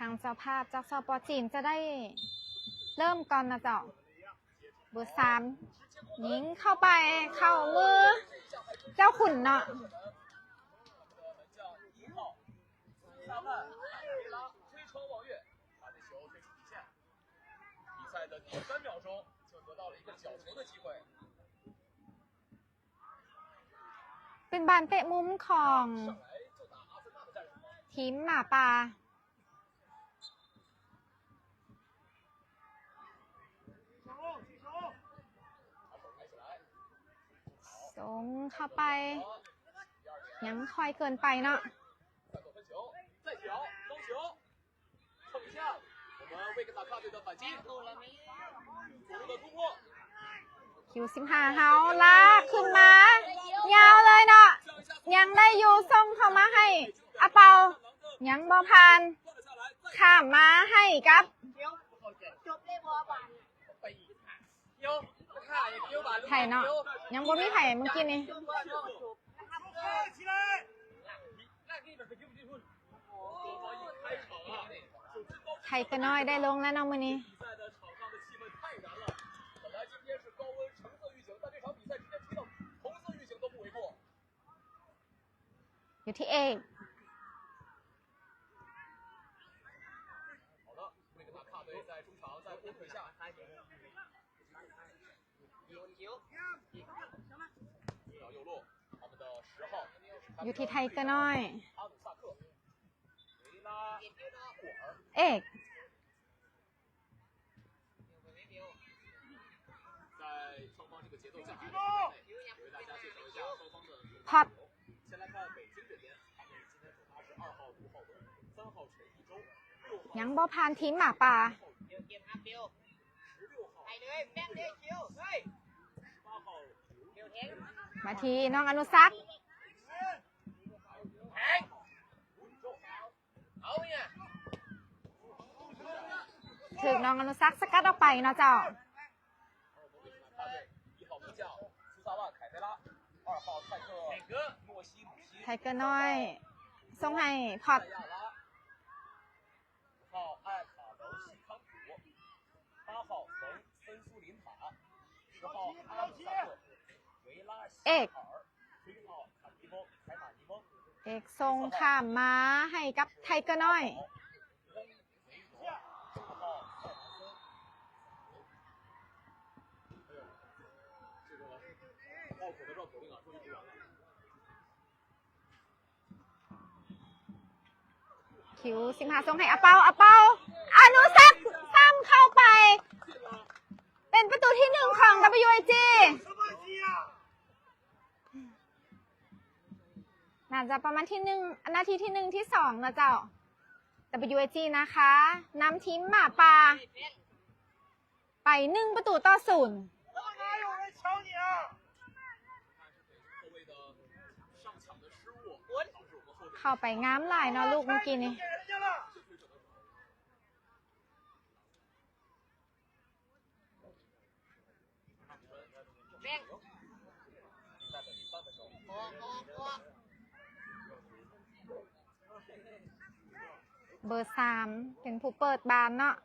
ທາງເຈົ້າພາບຈາກ ສປ ຈີນ ຈະໄດ້ເລີ່ມກ່ອນນະເຈົ້າ. ເບີສາມຍິງເຂົ້າໄປ ເຂົ້າມືເຈົ້າຂຸນເນາະ. ເປັນບານເຕະມຸມຂອງທີມໝາປ່າ. ສົ່ງເຂົ້າໄປ ຍັງຄ່ອຍເກີນໄປເນາະ. ຄິວສິບຫ້າເຮົາລາກຂຶ້ນມາຍາວເລີຍເນາະ ຍັງໄດ້ຢູ່ ສົ່ງເຂົ້າມາໃຫ້ອາເປົາ ຍັງບໍ່ຜ່ານ ຂ້າມມາໃຫ້ກັບ ໃຜເນາະ ຍັງບໍ່ມີໃຜເມື່ອກີ້ນີ້. ໄທເກີນ້ອຍໄດ້ລົງແລ້ວເນາະມື້ນີ້. ຢູ່ທີ່ເອກ ຢູ່ທີ່ໄທເກີນ້ອຍ ເອກ ພອດ ຍັງບໍ່ຜ່ານທີມໝາປ່າ. ມາທີ່ນ້ອງອະນຸສັກ ຖືກນ້ອງອະນຸສັກສະກັດອອກໄປເນາະເຈົ້າ. ໄທເກີນ້ອຍສົ່ງໃຫ້ພອດ ເອກ ເອກສົ່ງຂ້າມມາໃຫ້ກັບໄທເກີນ້ອຍ. ຄິວສິບຫ້າສົ່ງໃຫ້ອາເປົາ ອາເປົາ ອະນຸສັກຊ້ຳເຂົ້າໄປ ເປັນປະຕູທີໜຶ່ງຂອງ WIG. ໜ້າຈະປະມານທີໜຶ່ງ ນາທີທີໜຶ່ງ ທີສອງເນາະເຈົ້າ. WIG ນະຄະ ນຳທີມໝາປ່າໄປໜຶ່ງປະຕູຕໍ່ສູນ. ເຂົ້າໄປງາມຫຼາຍເນາະ ລູກເມື່ອກີ້ນີ້. ເບີສາມເປັນຜູ້ເປີດບານເນາະ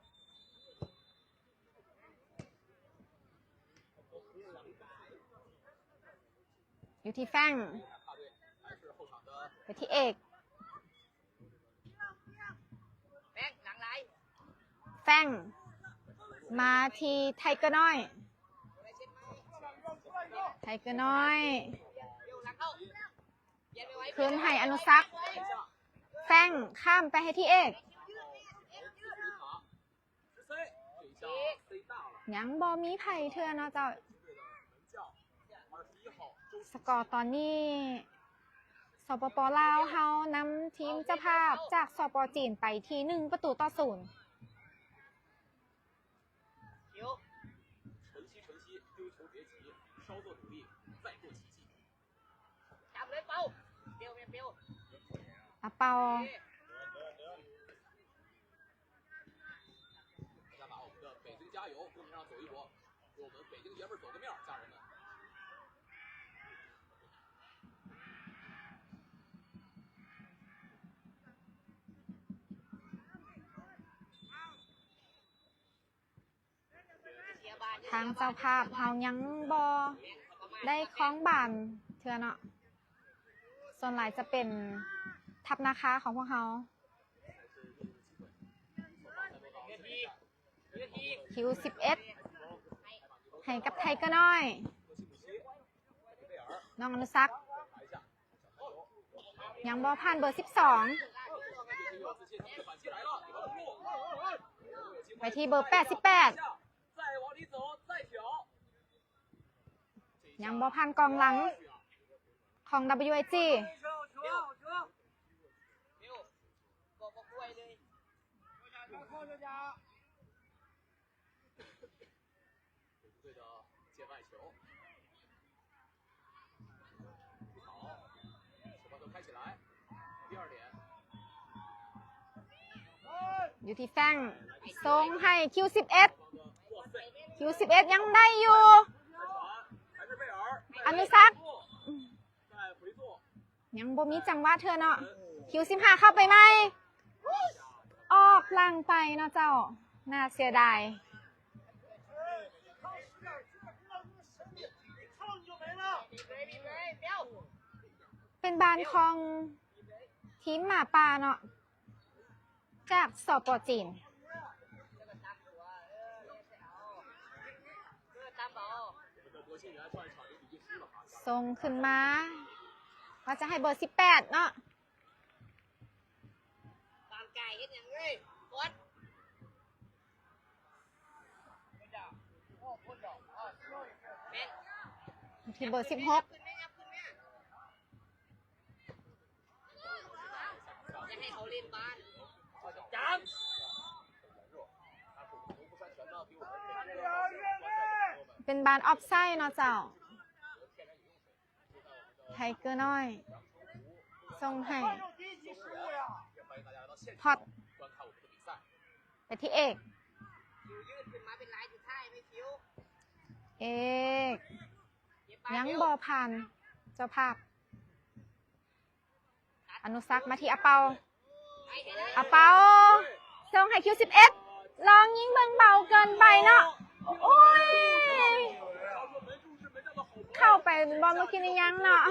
ຢູ່ທີ່ແຟງ ໄປທີ່ເອກ ແຟງ ມາທີ່ໄທເກີນ້ອຍ ໄທເກີນ້ອຍ ຄືນໃຫ້ອະນຸສັກ ແຟງ ຂ້າມໄປໃຫ້ທີ່ເອກ ຍັງບໍ່ມີໃຜເທື່ອເນາະເຈົ້າ. ສະກໍຕອນນີ້ ສປປ ລາວເຮົານຳທີມເຈົ້າພາບຈາກ ສປ ຈີນ ໄປທີ່ໜຶ່ງປະຕູຕໍ່ສູນ. ອາເປົາ ເ ທາງເຈົ້າພາບເຮົາຍັງບໍ່ໄດ້ຄອງບານເທື່ອເນາະ, ສ່ວນຫຼາຍຈະເປັນທັບນາຄາຂອງພວກເຮົາ. ຄິວສິບເອັດ ໃຫ້ກັບໄທເກີນ້ອຍ. ນ້ອງອະນຸສັກ ຍັງບໍ່ຜ່ານເບີສິບສອງ ໄປທີ່ເບີແປດສິບແປດ ຍັງບໍ່ຜ່ານກອງຫຼັງຂອງ WIG. ຢູ່ທີ່ແຟງ ສົ່ງໃຫ້ຄິວສິບເອັດ ຄິວສິບເອັດ ຍັງໄດ້ຢູ່ ອະນຸສັກ ຍັງບໍ່ມີຈັງຫວະເທື່ອເນາະ. ຄິວສິບຫ້າ ເຂົ້າໄປໃໝ່ ອອກຫຼັງໄປເນາະເຈົ້າ, ໜ້າເສຍດາຍ. ເປັນບານຂອງທີມໝາປ່າເນາະ ຈາກ ສປ ຈີນ. ສົ່ງຂຶ້ນມາ ວ່າຈະໃຫ້ເບີສິບແປດເນາະ. ທີ່ເບີສິບຫົກ ເປັນບານອອບໄຊເນາະເຈົ້າ. ໄທເກີນ້ອຍ ສົ່ງໃຫ້ ພອດ ໄປທີ່ເອກ ເອກ ຍັງບໍ່ຜ່ານເຈົ້າພາບ. ອະນຸສັກ ມາທີ່ອາເປົາ ອາເປົາ ສົ່ງໃຫ້ຄິວສິບເອັດ ລອງຍິງເບິ່ງ ເບົາເກີນໄປເນາະ. ໂອ້ຍ ເຂົ້າໄປບໍ່ເມື່ອກີ້ນີ້? ຍັງເນາະ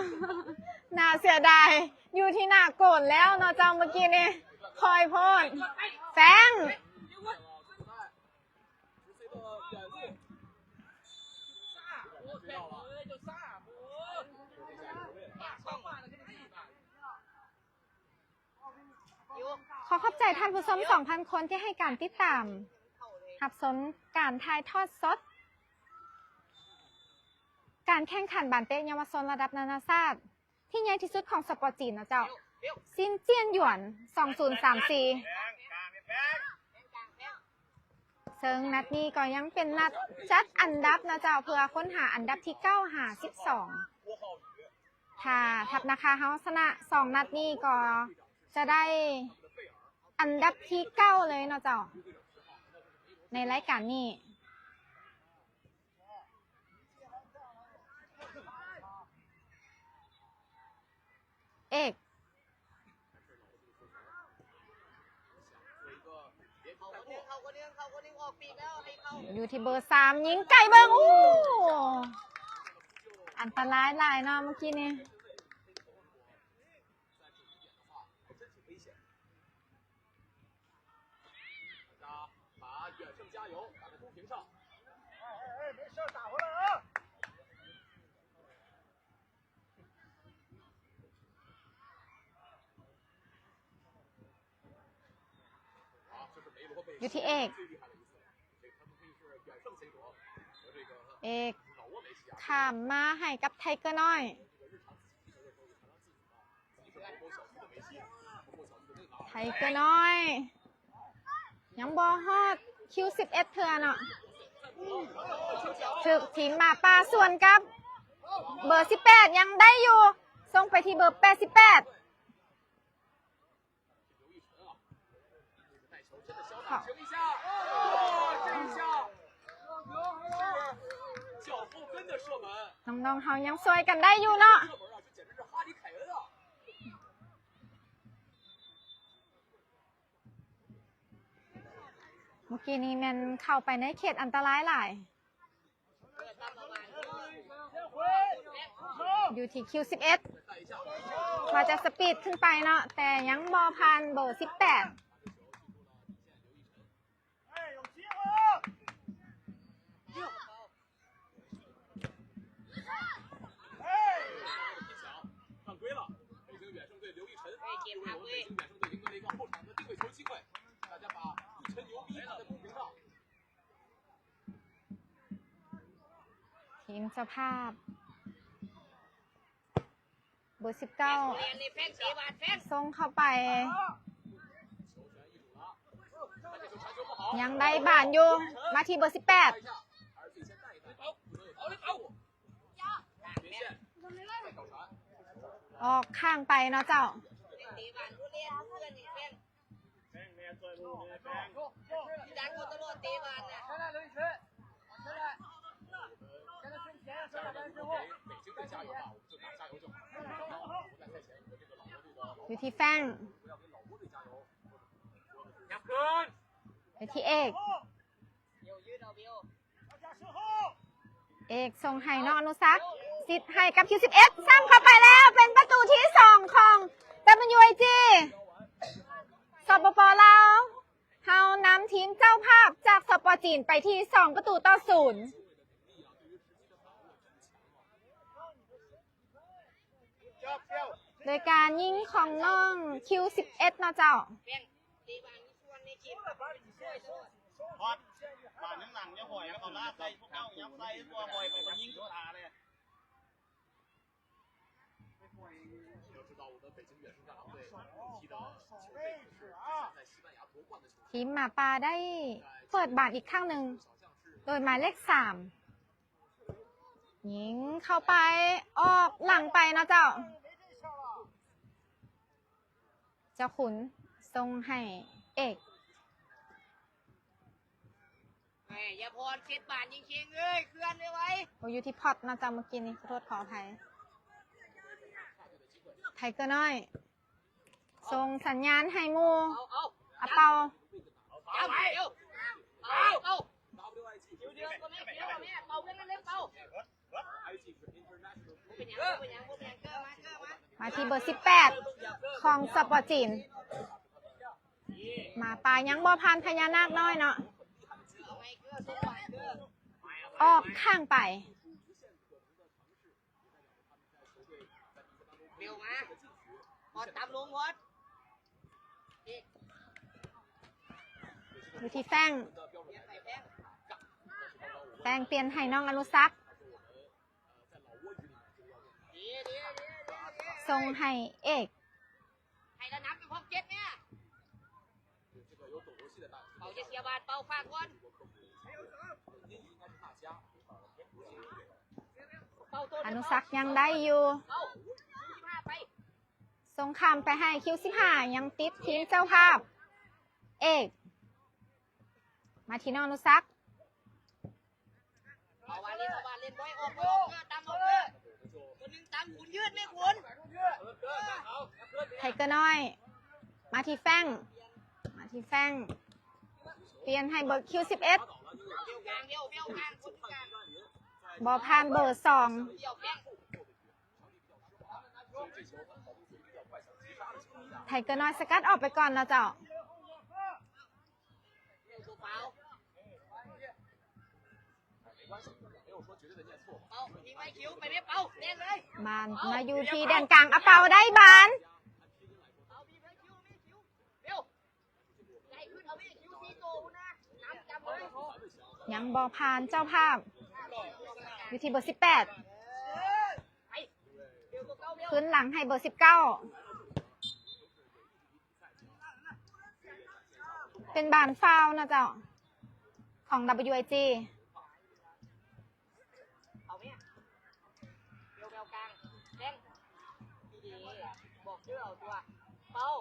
ໜ້າເສຍດາຍ ຢູ່ທີ່ໜ້າໂກນແລ້ວເນາະເຈົ້າ. ເມື່ອກີ້ນີ້ ຄ່ອຍໂພດ ແຟງ ຂໍຂອບໃຈທ່ານຜູ້ຊົມສອງພັນຄົນທີ່ໃຫ້ການຕິດຕາມ ຮັບຊົມການຖ່າຍທອດສົດ ການແຂ່ງຂັນບານເຕະເຍົາວະຊົນລະດັບນານາຊາດ ທີ່ໃຫຍ່ທີ່ສຸດຂອງສະປອດຈີນເນາະເຈົ້າ ຊິນຈຽນຢວນ ສອງພັນຊາວສີ່. ເຊິ່ງນັດນີ້ກໍຍັງເປັນນັດຈັດອັນດັບເນາະເຈົ້າ ເພື່ອຄົ້ນຫາອັນດັບທີເກົ້າຫາສິບສອງ. ຖ້າທັບນາຄາເຮົາຊະນະສອງນັດນີ້ ກໍຈະໄດ້ອັນດັບທີເກົ້າເລີຍເນາະເຈົ້າ ໃນລາຍການນີ້. ເອກ ຢູ່ທີ່ເບີສາມ ຍິງໄກເບິ່ງ ອູ້ ອັນຕະລາຍຫຼາຍເນາະເມື່ອກີ້ນີ້. ຢູ່ທີ່ເອກ ເອກ ຂ້າມມາໃຫ້ກັບໄທເກີນ້ອຍ. ໄທເກີນ້ອຍ ຍັງບໍ່ຮອດຄິວສິບເອັດເທື່ອເນາະ ຖືກທີມໝາປ່າສວນກັບ ເບີສິບແປດ ຍັງໄດ້ຢູ່ ສົ່ງໄປທີ່ເບີແປດສິບແປດ. ນ້ອງໆເຮົາຍັງຊ່ວຍກັນໄດ້ຢູ່ເນາະ. ເມື່ອກີ້ນີ້ແມ່ນເຂົ້າໄປໃນເຂດອັນຕະລາຍຫຼາຍ. ຢູ່ທີ່ຄິວສິບເອັດ ວ່າຈະສະປີດຂຶ້ນໄປເນາະ ແຕ່ຍັງບໍ່ຜ່ານເບີສິບແປດ. ທີມເຈົ້າພາບ ເບີສິບເກົ້າ ສົ່ງເຂົ້າໄປ ຍັງໄດ້ບານຢູ່ ມາທີ່ເບີສິບແປດ ອອກຂ້າງໄປເນາະເຈົ້າ. ຢູ່ທີ່ແຟງ ຢູ່ທີ່ເອກ ເອກສົ່ງໃຫ້ນ້ອງອະນຸສັກ ສິດໃຫ້ກັບຄິວສິບເອັດ ຊ້ຳເຂົ້າໄປແລ້ວ ເປັນປະຕູທີສອງຂອງ ດັບເບິນຢູໄອຈີ ສປປ ລາວ ເຮົານຳທີມເຈົ້າພາບຈາກ ສປ ຈີນ ໄປທີ່ສອງປະຕູຕໍ່ສູນ ໂດຍການຍິງຂອງນ້ອງຄິວສິບເອັດເນາະເຈົ້າ. ທີມໝາປ່າໄດ້ເປີດບານອີກຄັ້ງໜຶ່ງ ໂດຍໝາຍເລກສາມ ຍິງເຂົ້າໄປ ອອກຫຼັງໄປເນາະເຈົ້າ. ເຈົ້າຂຸນສົ່ງໃຫ້ເອກ ເອີຍ ຢ່າຜ່ອນ ເຊັດບານຍິງເຄງເອີຍ ເຄື່ອນໄວໆ. ໂອ້ ຢູ່ທີ່ພອດເນາະເຈົ້າ ເມື່ອກີ້ນີ້ ຂໍໂທດຂໍອະໄພ. ໄທເກີນ້ອຍ ສົ່ງສັນຍານໃຫ້ໝູ່ ອາເປົາ ມາທີ່ເບີສິບແປດ ຂອງ ສປ ຈີນ ໝາປ່າຍັງບໍ່ຜ່ານພະຍານາກນ້ອຍເນາະ ອອກຂ້າງໄປ. ຢູ່ທີ່ແຟງ ແຟງປ່ຽນໃຫ້ນ້ອງອະນຸສັກ ສົ່ງໃຫ້ເອກ ໃຫ້ລະນຳເປັນຂອງເຈັດແນ່. ເປົາຢ່າເສຍບານ ເປົາຝາກກ່ອນ. ອະນຸສັກຍັງໄດ້ຢູ່ ເປົາ ສງຄາມໄປໃຫ້ຄິວສິບຫ້າ ຍັງຕິດທີມເຈົ້າພາບ ເອກ ມາທີ່ນ້ອງອະນຸສັກ ເອົາວ່າເຫຼັ້ນ ເອົາວ່າເຫຼັ້ນ ບໍ່ໃຫ້ອອກ ບໍ່ໃຫ້ອອກ ເອີ ຕາມອອກ ເອີ ຕົວໜຶ່ງຕາມຂຸນ ຢືດແມ່ຂຸນ ໄທເກີນ້ອຍ ມາທີ່ແຟງ ມາທີ່ແຟງ ປ່ຽນໃຫ້ເບີຄິວສິບເອັດ ບໍ່ຜ່ານເບີສອງ ໄທເກີນ້ອຍສະກັດອອກໄປກ່ອນແລ້ວເຈົ້າ. ມາ ມາຢູ່ທີ່ແດນກາງ ອາເປົາໄດ້ບານ ຍັງບໍ່ຜ່ານເຈົ້າພາບ ຢູ່ທີ່ເບີສິບແປດ ຄືນຫຼັງໃຫ້ເບີສິບເກົ້າ. ເປັນບານຟາວນະເຈົ້າ ຂອງ ດັບເບິນຢູໄອຈີ ເອົາແມ່ ແມວກາງ ແຟງ ດີໆ ບອກຊື່ເອົາຕົວ ເປົາ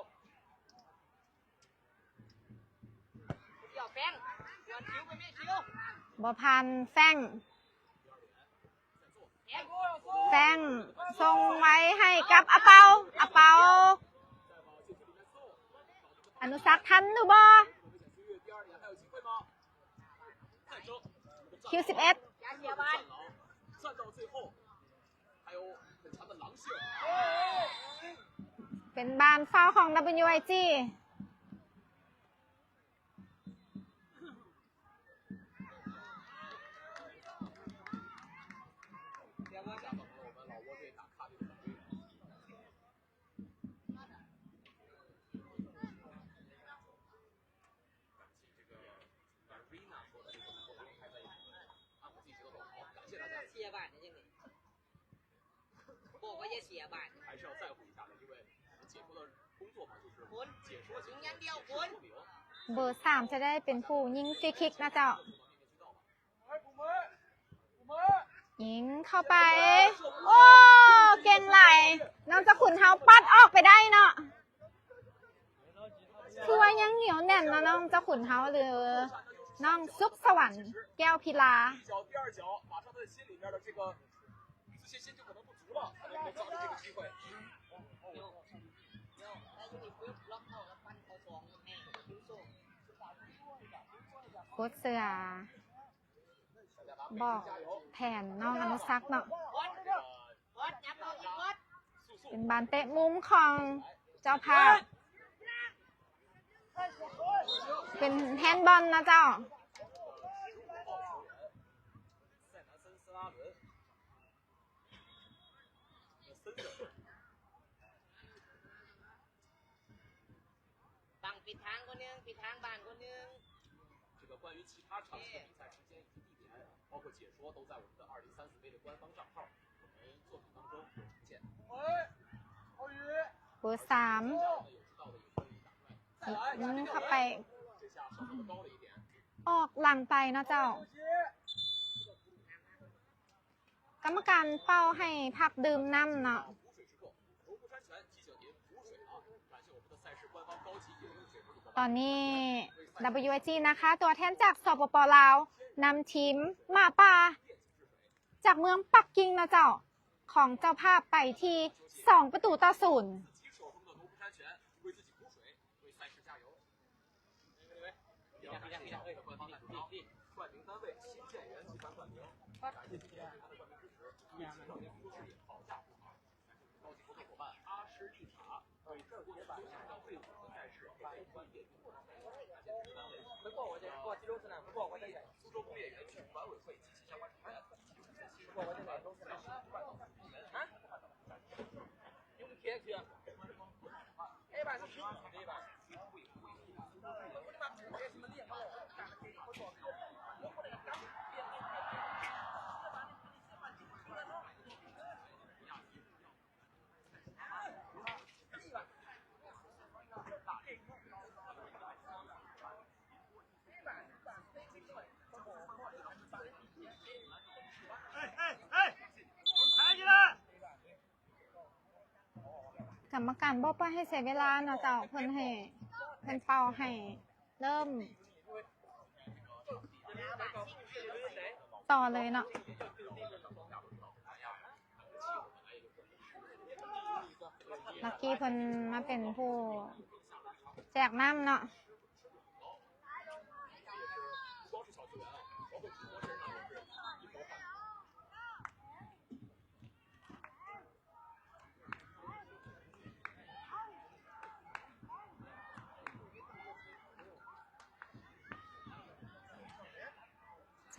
ດຽວແຟງ ຍ້ອນຄິວໄປແມ່ຄິວ ບໍ່ຜ່ານແຟງ ແຟງສົ່ງໄວ້ໃຫ້ກັບອາເປົາ ອາເປົາ ອະນຸສັກທັນຫຼືບໍ່? ຄິວສິບເອັດ ຢ່າເສຍບານ ໄ ເປັນບານຟາວຂອງ WIG ເບີສາມຈະໄດ້ເປັນຜູ້ຍິງຟຣີຄິກນະເຈົ້າ. ຍິງເຂົ້າໄປ. ໂອ້ ເກັ່ງຫຼາຍ. ນ້ອງເຈົ້າຂຸນເຮົາປັດອອກໄປໄດ້ເນາະ. ຄືວ່າຍັງໜຽວແໜ້ນເນາະ ນ້ອງເຈົ້າຂຸນເຮົາ ຫຼື ນ້ອງສຸກສະຫວັນ ແກ້ວພິລາ. ໂຄດເສືອ ບອກແຜນນ້ອງອະນຸສັກເນາະ. ເປັນບານເຕະມຸມຂອງເຈົ້າພາບ. ເປັນແຮນບອນນະເຈົ້າ. ຝັ່ງປິດທາງຄົນໜຶ່ງ ປິດທາງບ້ານຄົນໜຶ່ງ. 这个关于其他场次的比赛时间以及地点，包括解说，都在我们的二零三四杯的官方账号，我们作品当中有呈现。 ເບີສາມ ຍິງເຂົ້າໄປ ອອກຫຼັງໄປເນາະເຈົ້າ. ກຳມະການເປົ່າໃຫ້ພັກດື່ມນ້ຳເນາະ. ຕອນນີ້ WIG ນະຄະ ຕົວແທນຈາກ ສປປ ລາວ ນຳທີມໝາປ່າ ຈາກເມືອງປັກກິ່ງນະເຈົ້າ ຂອງເຈົ້າພາບໄປທີ່ສອງປະຕູຕໍ່ສູນ. ກຳມະການບໍ່ປ່ອຍໃຫ້ເສຍເວລາເນາະເຈົ້າ ເພິ່ນໃຫ້ ເພິ່ນເປົ່າໃຫ້ເລີ່ມຕໍ່ເລີຍເນາະ. ລັກກີ້ເພິ່ນມາເປັນຜູ້ແຈກນ້ຳເນາະ.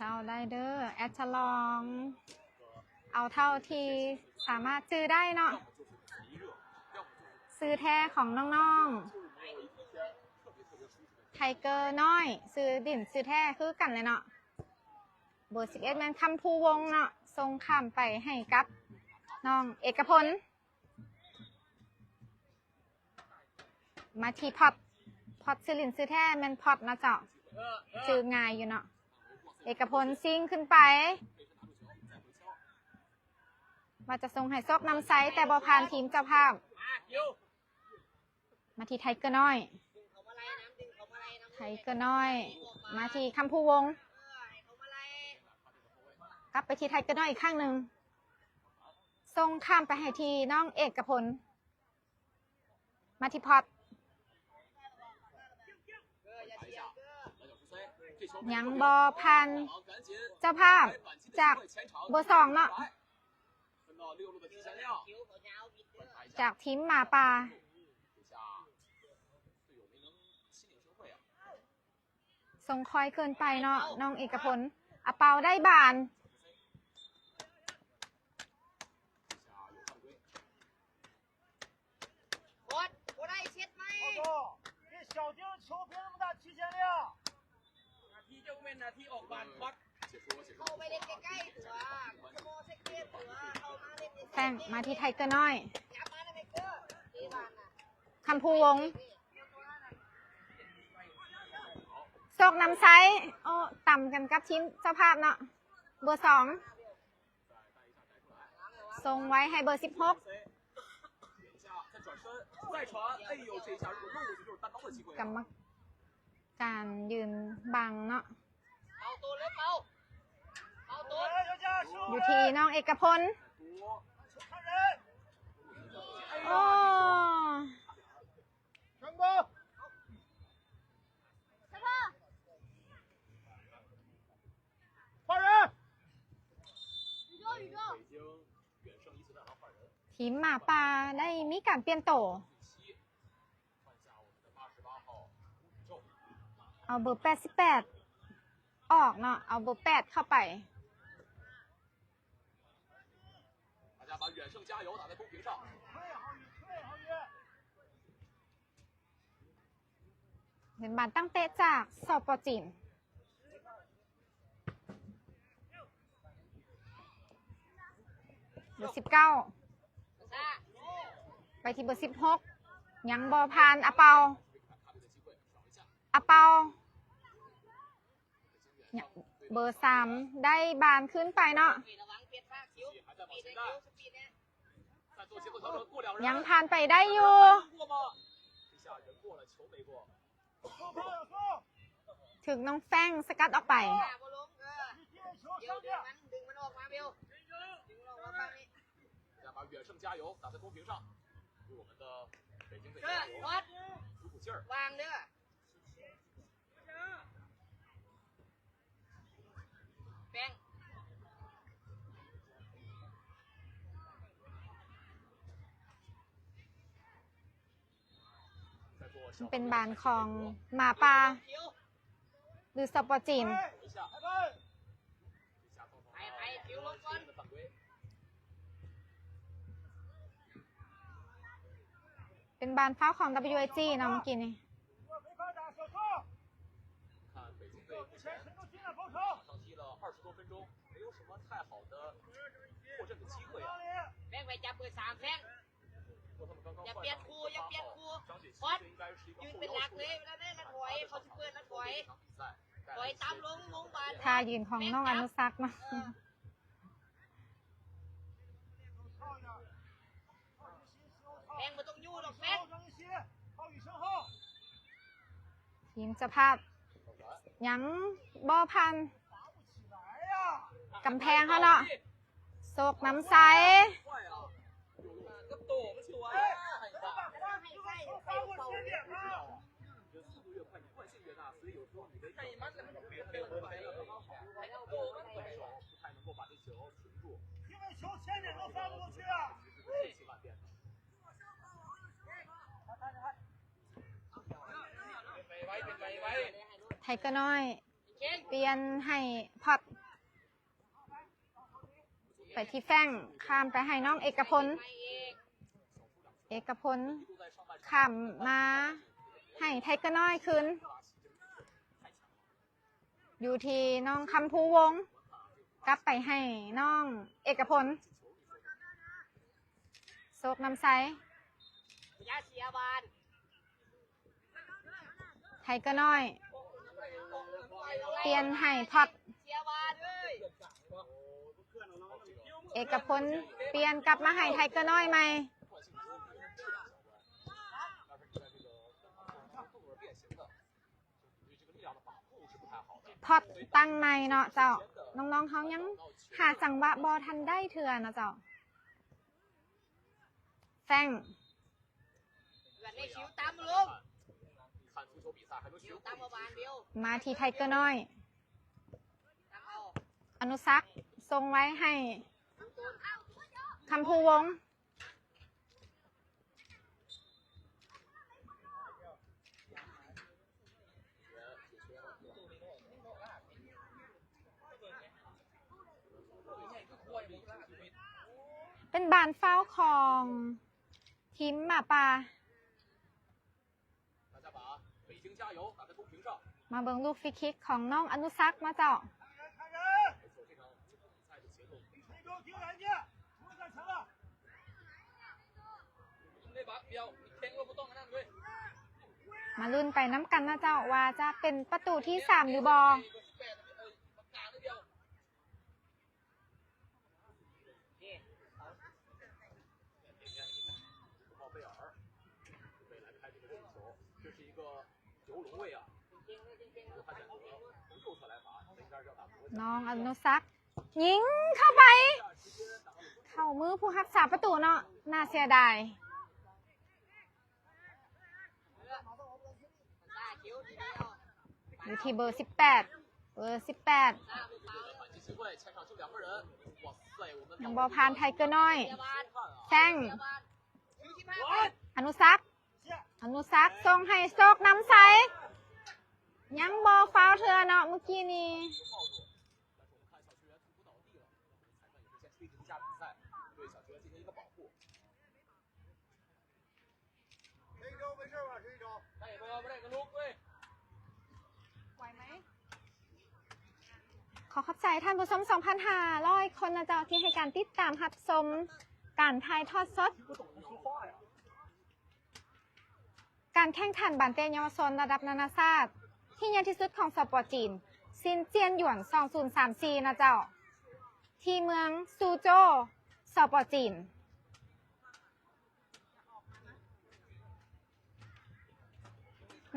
ເຈົ້າໄດ້ເດີ ແອັດສະລອງ ເອົາເທົ່າທີ່ສາມາດຈື່ໄດ້ເນາະ. ຊື່ແທ້ຂອງນ້ອງໆ ໄທເກີນ້ອຍ ຊື່ດິນຊື່ແທ້ຄືກັນເລີຍເນາະ. ເບີສິບເອັດແມ່ນຄຳພູວົງເນາະ ສົ່ງຂ້າມໄປໃຫ້ກັບນ້ອງເອກະພົນ. ມາທີ່ພອດ ພອດຊື່ຫຼິ້ນຊື່ແທ້ແມ່ນພອດເນາະເຈົ້າ ຊື່ງ່າຍຢູ່ເນາະ. ເອກະພົນຊິງຂຶ້ນໄປ ວ່າຈະສົ່ງໃຫ້ໂຊກນຳໄຊ ແຕ່ບໍ່ຜ່ານທີມເຈົ້າພາບ. ມາທີ່ໄທເກີນ້ອຍ ໄທເກີນ້ອຍ ມາທີ່ຄຳພູວົງ ກັບໄປທີ່ໄທເກີນ້ອຍອີກຄັ້ງໜຶ່ງ ສົ່ງຂ້າມໄປໃຫ້ທີ່ນ້ອງເອກະພົນ. ມາທີ່ພອດ ຍັງບໍ່ຜ່ານເຈົ້າພາບຈາກເບີສອງເນາະ. ຈາກທີມໝາປ່າ ສົ່ງຄອຍຄືນໄປເນາະ ນ້ອງເອກະພົນ ອາເປົາໄດ້ບານ ແຟງມາທີ່ໄທເກີນ້ອຍ ຄຳພູວົງ ໂຊກນຳໄຊ ໂອ້ ຕຳກັນກັບທີມເຈົ້າພາບເນາະ ເບີສອງ ສົ່ງໄວ້ໃຫ້ເບີສິບຫົກ ກຳມະການຢືນບັງເນາະ ຢູ່ທີ່ນ້ອງເອກະພົນ ໂອ້ ທີມໝາປ່າໄດ້ມີການປ່ຽນໂຕ ເອົາເບີແປດສິບແປດອອກເນາະ ເອົາເບີແປດເຂົ້າໄປ ເປັນບານຕັ້ງເຕະຈາກ ສປ ຈີນ ເບີສິບເກົ້າ ໄປທີ່ເບີສິບຫົກ ຍັງບໍ່ຜ່ານ ອາເປົາ ອາເປົາ ເບີສາມ ໄດ້ບານຄືນໄປເນາະ ຍັງຜ່ານໄປໄດ້ຢູ່ ຖືກນ້ອງແຟງສະກັດອອກໄປ ວາງເດີ ເປັນບານຂອງໝາປ່າ ຫຼື ສປ ຈີນ ເປັນບານຟາວຂອງ WAG ເນາະ ເມື່ອກີ້ນີ້ ແຟງໄປຈັບເບີສາມ ແຟງ ຢ່າປ່ຽນຄູ່ ຢ່າປ່ຽນຄູ່ ຄອດ ຢືນເປັນຫຼັກເລີຍ ເວລານັ້ນລະຖອຍ ເຂົາຊິເປີດລະຖອຍ ຖອຍຕາມລົງ ລົງບານ ທ່າຢືນຂອງນ້ອງອະນຸສັກເນາະ ແຟງບໍ່ຕ້ອງຍູ້ດອກ ແຟງ ທີມເຈົ້າພາບຍັງບໍ່ຜ່ານກຳແພງເຮົາເນາະ ໂຊກນຳໄຊ ໄທເກີນ້ອຍ ປ່ຽນໃຫ້ພອດ ໄປທີ່ແຟງ ຂ້າມໄປໃຫ້ນ້ອງເອກະພົນ ເອກະພົນ ຂ້າມມາໃຫ້ໄທເກີນ້ອຍຄືນ ຢູ່ທີ່ນ້ອງຄຳພູວົງ ກັບໄປໃຫ້ນ້ອງເອກະພົນ ໂຊກນຳໄຊ ໄທເກີນ້ອຍ ປ່ຽນໃຫ້ພອດ ເອກະພົນ ປ່ຽນກັບມາໃຫ້ໄທເກີນ້ອຍໃໝ່ ພອດຕັ້ງໃໝ່ເນາະເຈົ້າ ນ້ອງໆເຮົາຍັງຫາຈັງຫວະບໍ່ທັນໄດ້ເທື່ອເນາະເຈົ້າ ແຟງ ມາທີ່ໄທເກີນ້ອຍ ອະນຸສັກ ສົ່ງໄວ້ໃຫ້ ຄຳພູວົງ ເປັນບານຟາວຂອງທີມໝາປ່າ. ມາເບິ່ງລູກຟຣີຄິກຂອງນ້ອງອະນຸສັກມາເຈົ້າ. ມາລຸ້ນໄປນຳກັນນະເຈົ້າ ວ່າຈະເປັນປະຕູທີສາມຫຼືບໍ່. ນ້ອງອະນຸສັກ ຍິງເຂົ້າໄປ ເຂົ້າມືຜູ້ຮັກສາປະຕູເນາະ ໜ້າເສຍດາຍ. ຢູ່ທີ່ເບີສິບແປດ ເບີສິບແປດ ຍັງບໍ່ຜ່ານ ໄທເກີນ້ອຍ ແຊງ ອະນຸສັກ ອະນຸສັກ ສົ່ງໃຫ້ໂຊກນຳໄຊ ຍັງບໍ່ຟາວເທື່ອເນາະ ມື້ກີ້ນີ້. ຂໍຂອບໃຈທ່ານຜູ້ຊົມສອງພັນຫ້າຮ້ອຍຄົນນະເຈົ້າ ທີ່ໃຫ້ການຕິດຕາມຮັບຊົມການຖ່າຍທອດສົດ ການແຂ່ງຂັນບານເຕະເຍົາວະຊົນລະດັບນານາຊາດທີ່ໃຫຍ່ທີ່ສຸດຂອງ ສປ ຈີນ ຊິນຈຽນຢວນ ສອງພັນຊາວສີ່ ນະເຈົ້າ ທີ່ເມືອງຊູໂຈ ສປ ຈີນ.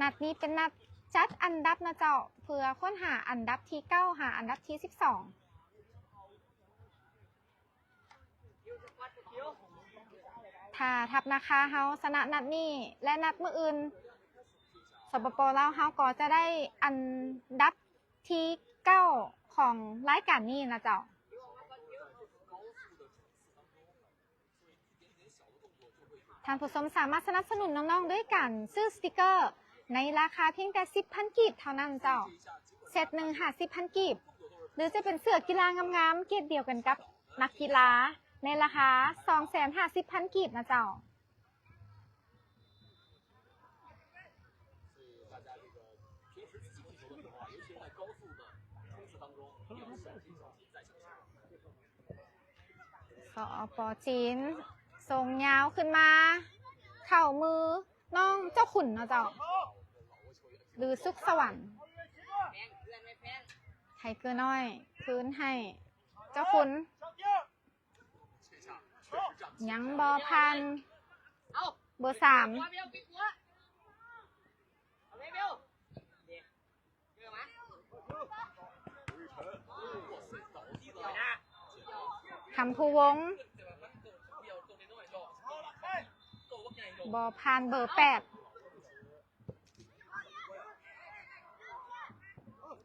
ນັດນີ້ເປັນນັດຈັດອັນດັບນະເຈົ້າ ເພື່ອຄົ້ນຫາອັນດັບທີເກົ້າ ຫາອັນດັບທີສິບສອງ. ຖ້າທັບນາຄາເຮົາຊະນະນັດນີ້ ແລະ ນັດມື້ອື່ນ ສປປ ລາວເຮົາກໍຈະໄດ້ອັນດັບທີເກົ້າຂອງລາຍການນີ້ນະເຈົ້າ. ທ່ານຜູ້ຊົມສາມາດສະໜັບສະໜູນນ້ອງໆ ດ້ວຍການຊື້ສະຕິກເກີໃນລາຄາພຽງແຕ່ສິບພັນກີບເທົ່ານັ້ນເຈົ້າ. ເຊັດໜຶ່ງ ຫ້າສິບພັນກີບ ຫຼື ຈະເປັນເສື້ອກິລາງາມໆ ເກດດຽວກັນກັບນັກກິລາ ໃນລາຄາສອງແສນຫ້າສິບພັນກີບນະເຈົ້າ. ສປ ຈີນ ສົ່ງຍາວຂຶ້ນມາ ເຂົ້າມືນ້ອງເຈົ້າຂຸນເນາະເຈົ້າ ຫຼື ສຸກສະຫວັນ ໄທເກີນ້ອຍ ຄືນໃຫ້ເຈົ້າຂຸນ ຍັງບໍ່ຜ່ານ ເບີສາມ ຄຳພູວົງ ບໍ່ຜ່ານເບີແປດ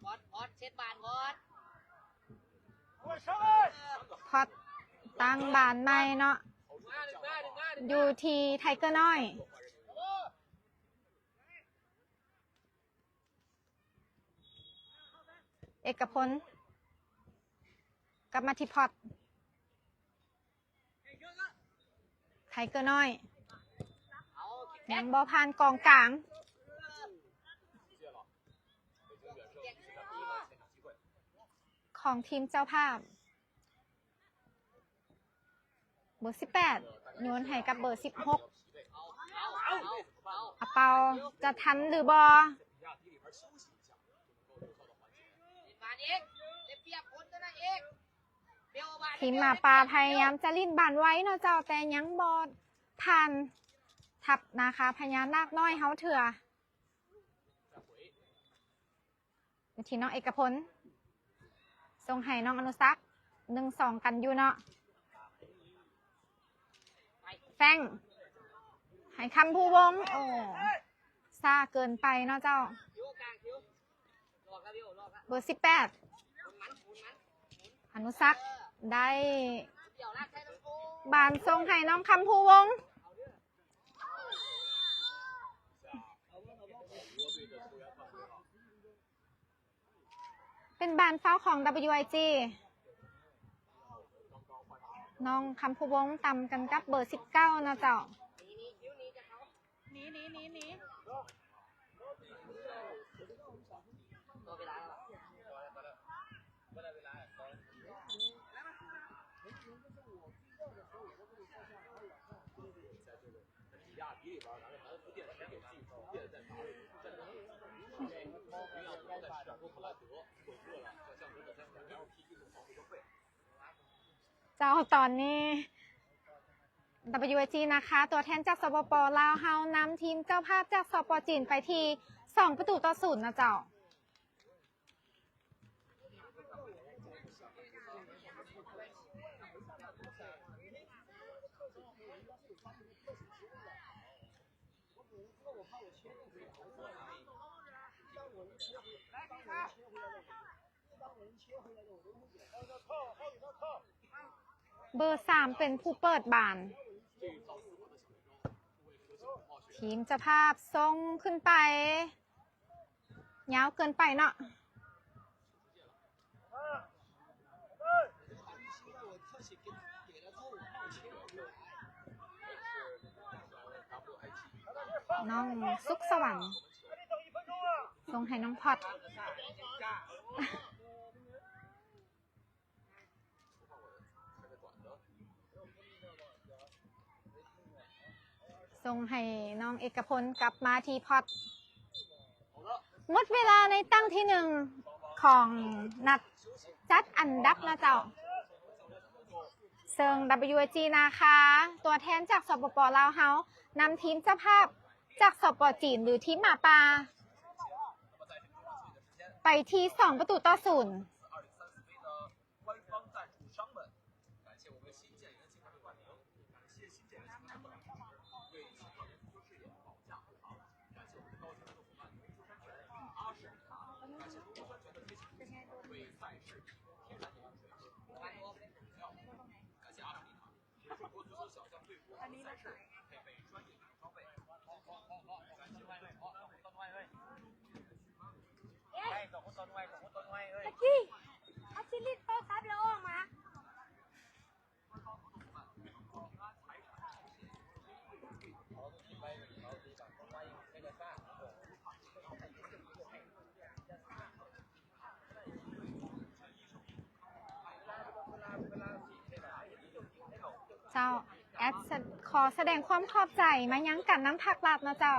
ພອດ ພອດ ເຊັດບານ ພອດ ພອດ ຕັ້ງບານໃໝ່ເນາະ ຢູ່ທີ່ໄທເກີນ້ອຍ ເອກະພົນ ກັບມາທີ່ພອດ ໄທເກີນ້ອຍ ຍັງບໍ່ຜ່ານກອງກາງ ຂອງທີມເຈົ້າພາບ ເບີສິບແປດ ໂຍນໃຫ້ກັບເບີສິບຫົກ ອາເປົາ ຈະທັນຫຼືບໍ່? ທີມໝາປ່າພະຍາຍາມຈະຫຼິ້ນບານໄວເນາະເຈົ້າ ແຕ່ຍັງບໍ່ຜ່ານທັບນາຄາພະຍານາກນ້ອຍເຮົາເທື່ອ. ຢູ່ທີ່ນ້ອງເອກະພົນ ສົ່ງໃຫ້ນ້ອງອະນຸສັກ ໜຶ່ງສອງ ກັນຢູ່ເນາະ ແຟງ ໃຫ້ຄຳພູວົງ ໂອ້ ຊ້າເກີນໄປເນາະເຈົ້າ ເບີສິບແປດ ອະນຸສັກ ໄດ້ ບານສົ່ງໃຫ້ນ້ອງຄຳພູວົງ. ເປັນບານຟາວຂອງ WIG. ນ້ອງຄຳພູວົງຕຳກັນກັບເບີສິບເກົ້ານະເຈົ້າ. ເຈົ້າ ຕອນນີ້ WIG ນາຄາ ຕົວແທນຈາກ ສປປ ລາວ ເຮົານຳທີມເຈົ້າພາບຈາກ ສປ ຈີນ ໄປທີ່ສອງປະຕູຕໍ່ສູນນະເຈົ້າ. ເບີສາມເປັນຜູ້ເປີດບານ. ທີມເຈົ້າພາບສົ່ງຂຶ້ນໄປ. ຍາວເກີນໄປເນາະ. ນ້ອງສຸກສະຫວັນ ສົ່ງໃຫ້ນ້ອງພອດ. ສົ່ງໃຫ້ນ້ອງເອກະພົນກັບມາທີ່ພອດ. ໝົດເວລາໃນຕັ້ງທີໜຶ່ງຂອງນັດຈັດອັນດັບນະເຈົ້າ. ເຊິ່ງ WIG ນາຄາ ຕົວແທນຈາກ ສປປ ລາວ ເຮົາ ນຳທີມເຈົ້າພາບຈາກ ສປ ຈີນ ຫຼື ທີມໝາປ່າ ໄປທີ່ສອງປະຕູຕໍ່ສູນ. ເຈົ້າ ແອດ ສະ ຂໍສະແດງຄວາມຂອບໃຈມາຍັງການນຳພັກລັດເນາະເຈົ້າ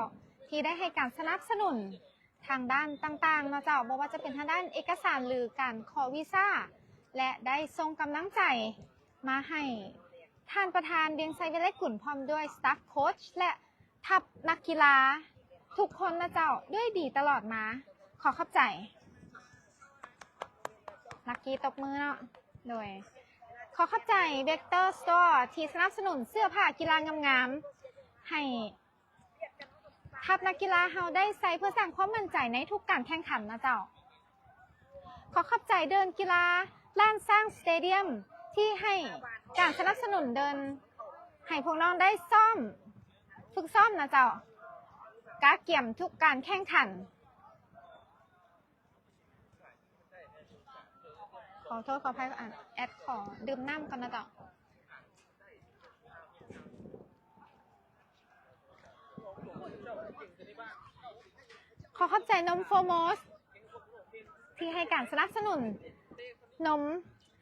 ທີ່ໄດ້ໃຫ້ການສະໜັບສະໜູນທາງດ້ານຕ່າງໆເນາະເຈົ້າ ບໍ່ວ່າຈະເປັນທາງດ້ານເອກະສານ ຫຼື ການຂໍວີຊາ ແລະ ໄດ້ສົ່ງກຳລັງໃຈມາໃຫ້ທ່ານປະທານ ວຽງໄຊ ວິໄລກຸນ ພ້ອມດ້ວຍສະຕາຟໂຄດ ແລະ ທັບນັກກິລາທຸກຄົນນະເຈົ້າ ດ້ວຍດີຕະຫຼອດມາ. ຂໍຂອບໃຈ. ລັກກີ້ຕົບມືເນາະ. ໂດຍ ຂໍຂອບໃຈ Vector Store ທີ່ສະໜັບສະໜູນເສື້ອຜ້າກິລາງາມໆ ໃຫ້ທັບນັກກິລາເຮົາໄດ້ໃສ່ເພື່ອສ້າງຄວາມໝັ້ນໃຈໃນທຸກການແຂ່ງຂັນນະເຈົ້າ. ຂໍຂອບໃຈເດີ່ນກິລາລ້ານຊ້າງສະເຕດຽມ ທີ່ໃຫ້ການສະໜັບສະໜູນເດີ່ນ ໃຫ້ພວກນ້ອງໄດ້ຊ້ອມ ຝຶກຊ້ອມນະເຈົ້າ ກະກຽມທຸກການແຂ່ງຂັນ. ຂໍໂທດຂໍອະໄພ ອັນ ແອດຂໍດື່ມນ້ຳກ່ອນນະເຈົ້າ. ຂໍຂອບໃຈນົມ Foremost ທີ່ໃຫ້ການສະໜັບສະໜູນນົມ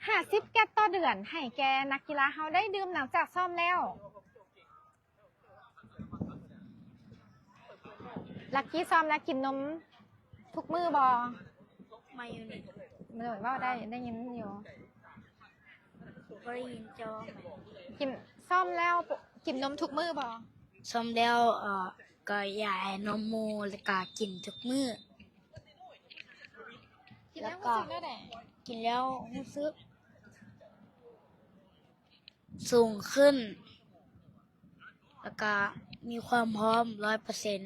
ຫ້າສິບແກັດຕໍ່ເດືອນ ໃຫ້ແກ່ນັກກິລາເຮົາໄດ້ດື່ມຫຼັງຈາກຊ້ອມແລ້ວ. ລັກກີ້ຊ້ອມແລ້ວກິນນົມທຸກມື້ບໍ່? ມາຢູ່ນີ້ ເອີ ເວົ້າໄດ້ ໄດ້ຍິນຢູ່. ບໍ່ໄດ້ຍິນເຈົ້າວ່າ ກິນ ຊ້ອມແລ້ວກິນນົມທຸກມື້ບໍ່? ຊ້ອມແລ້ວ ເອີ ກໍຢາກໃຫ້ນົມໝູ່ ແລ້ວກໍກິນທຸກມື້. ກິນແລ້ວຮູ້ສຶກແນວໃດ? ກິນແລ້ວຮູ້ສຶກສູງຂຶ້ນ ແລ້ວກໍມີຄວາມພ້ອມຮ້ອຍເປີເຊັນ. ອໍ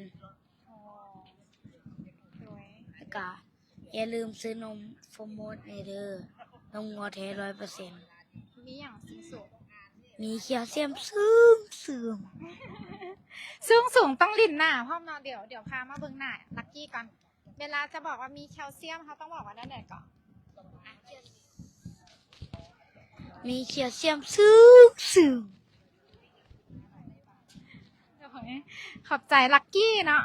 ໂດຍ ແລ້ວກໍຢ່າລືມຊື້ນົມ Foremost ແດ່ເດີ ນົມງົວແທ້ຮ້ອຍເປີເຊັນ. ມີຫຍັງສີໂສ ມີແຄວຊຽມສູງໆ ສູງສູງຕ້ອງຫຼິ້ນໜ້າພ້ອມເນາະ. ດຽວ ດຽວພາມາເບິ່ງໜ້າລັກກີ້ກ່ອນ. ເວລາຈະບອກວ່າມີແຄວຊຽມ ເຮົາຕ້ອງບອກວ່າແນວໃດເກາະ? ມີແຄວຊຽມສູງສູງ. ໂອ້ຍ ຂອບໃຈລັກກີ້ເນາະ.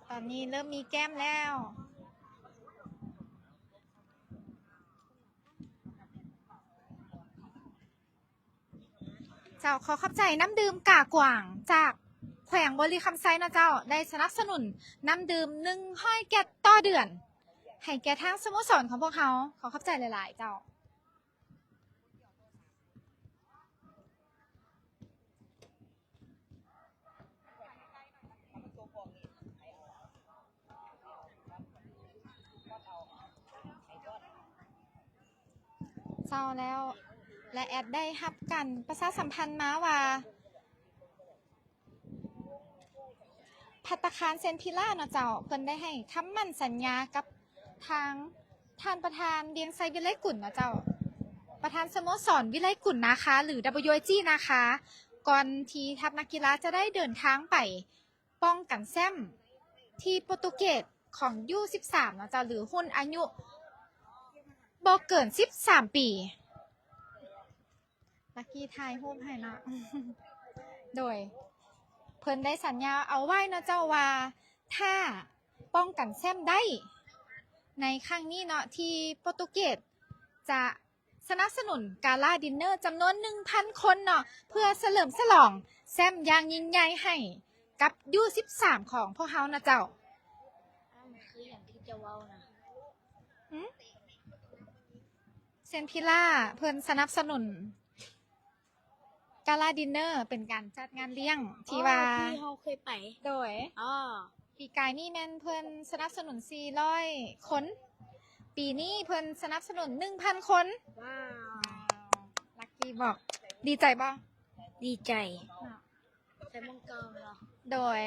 ຕອນນີ້ເລີ່ມມີແກ້ມແລ້ວ. ເຈົ້າ ຂໍຂອບໃຈນ້ຳດື່ມກາກວາງ ຈາກແຂວງບໍລິຄຳໄຊເນາະເຈົ້າ ໄດ້ສະໜັບສະໜູນນ້ຳດື່ມໜຶ່ງຮ້ອຍແກັດຕໍ່ເດືອນ ໃຫ້ແກ່ທາງສະໂມສອນຂອງພວກເຮົາ. ຂໍຂອບໃຈຫຼາຍໆເຈົ້າ. ເຈົ້າ ແລ້ວ ແລະ ແອດໄດ້ຮັບການປະຊາສຳພັນມາວ່າ ພັດຕາຄານເຊນພິລາເນາະເຈົ້າ ເພິ່ນໄດ້ໃຫ້ຄຳໝັ້ນສັນຍາກັບທາງທ່ານປະທານ ວຽງໄຊ ວິໄລກຸນເນາະເຈົ້າ ປະທານສະໂມສອນວິໄລກຸນນາຄາ ຫຼື WIG ນາຄາ ກ່ອນທີ່ທັບນັກກິລາຈະໄດ້ເດີນທາງໄປ ປ້ອງກັນແຊ້ມທີ່ໂປຣຕຸເກດຂອງ ຢູສິບສາມ ເນາະເຈົ້າ ຫຼື ຮຸ່ນອາຍຸບໍ່ເກີນສິບສາມປີ. ລັກກີ້ຖ່າຍຮູບໃຫ້ເນາະ. ໂດຍ ເພິ່ນໄດ້ສັນຍາເອົາໄວ້ເນາະເຈົ້າວ່າ ຖ້າປ້ອງກັນແຊ້ມໄດ້ໃນຄັ້ງນີ້ເນາະ ທີ່ໂປຣຕຸເກດຈະ ສະໜັບສະໜູນກາລາດິນເນີຈຳນວນໜຶ່ງພັນຄົນເນາະ ເພື່ອສະເຫຼີມສະຫຼອງແຊ້ມຢ່າງຍິ່ງໃຫຍ່ໃຫ້ກັບ ຢູສິບສາມ ຂອງພວກເຮົານະເຈົ້າ. ອ້າວ ມັນຄືຫຍັງທີ່ຈະເວົ້ານະ? ຫື? ເຊນພິລາເພິ່ນສະໜັບສະໜູນ ກາລາດິນເນີເປັນການຈັດງານລ້ຽງທີ່ວ່າ ອໍ ທີ່ເຮົາເຄີຍໄປ. ໂດຍ ອໍ ປີກາຍນີ້ແມ່ນເພິ່ນສະໜັບສະໜູນສີ່ຮ້ອຍຄົນ ປີນີ້ເພິ່ນສະໜັບສະໜູນໜຶ່ງພັນຄົນ. ວ້າວ ລັກກີ້ບອກ ດີໃຈບໍ່? ດີໃຈເນາະ ໃສ່ໝ່ອງເກົ່າເນາະ. ໂດຍ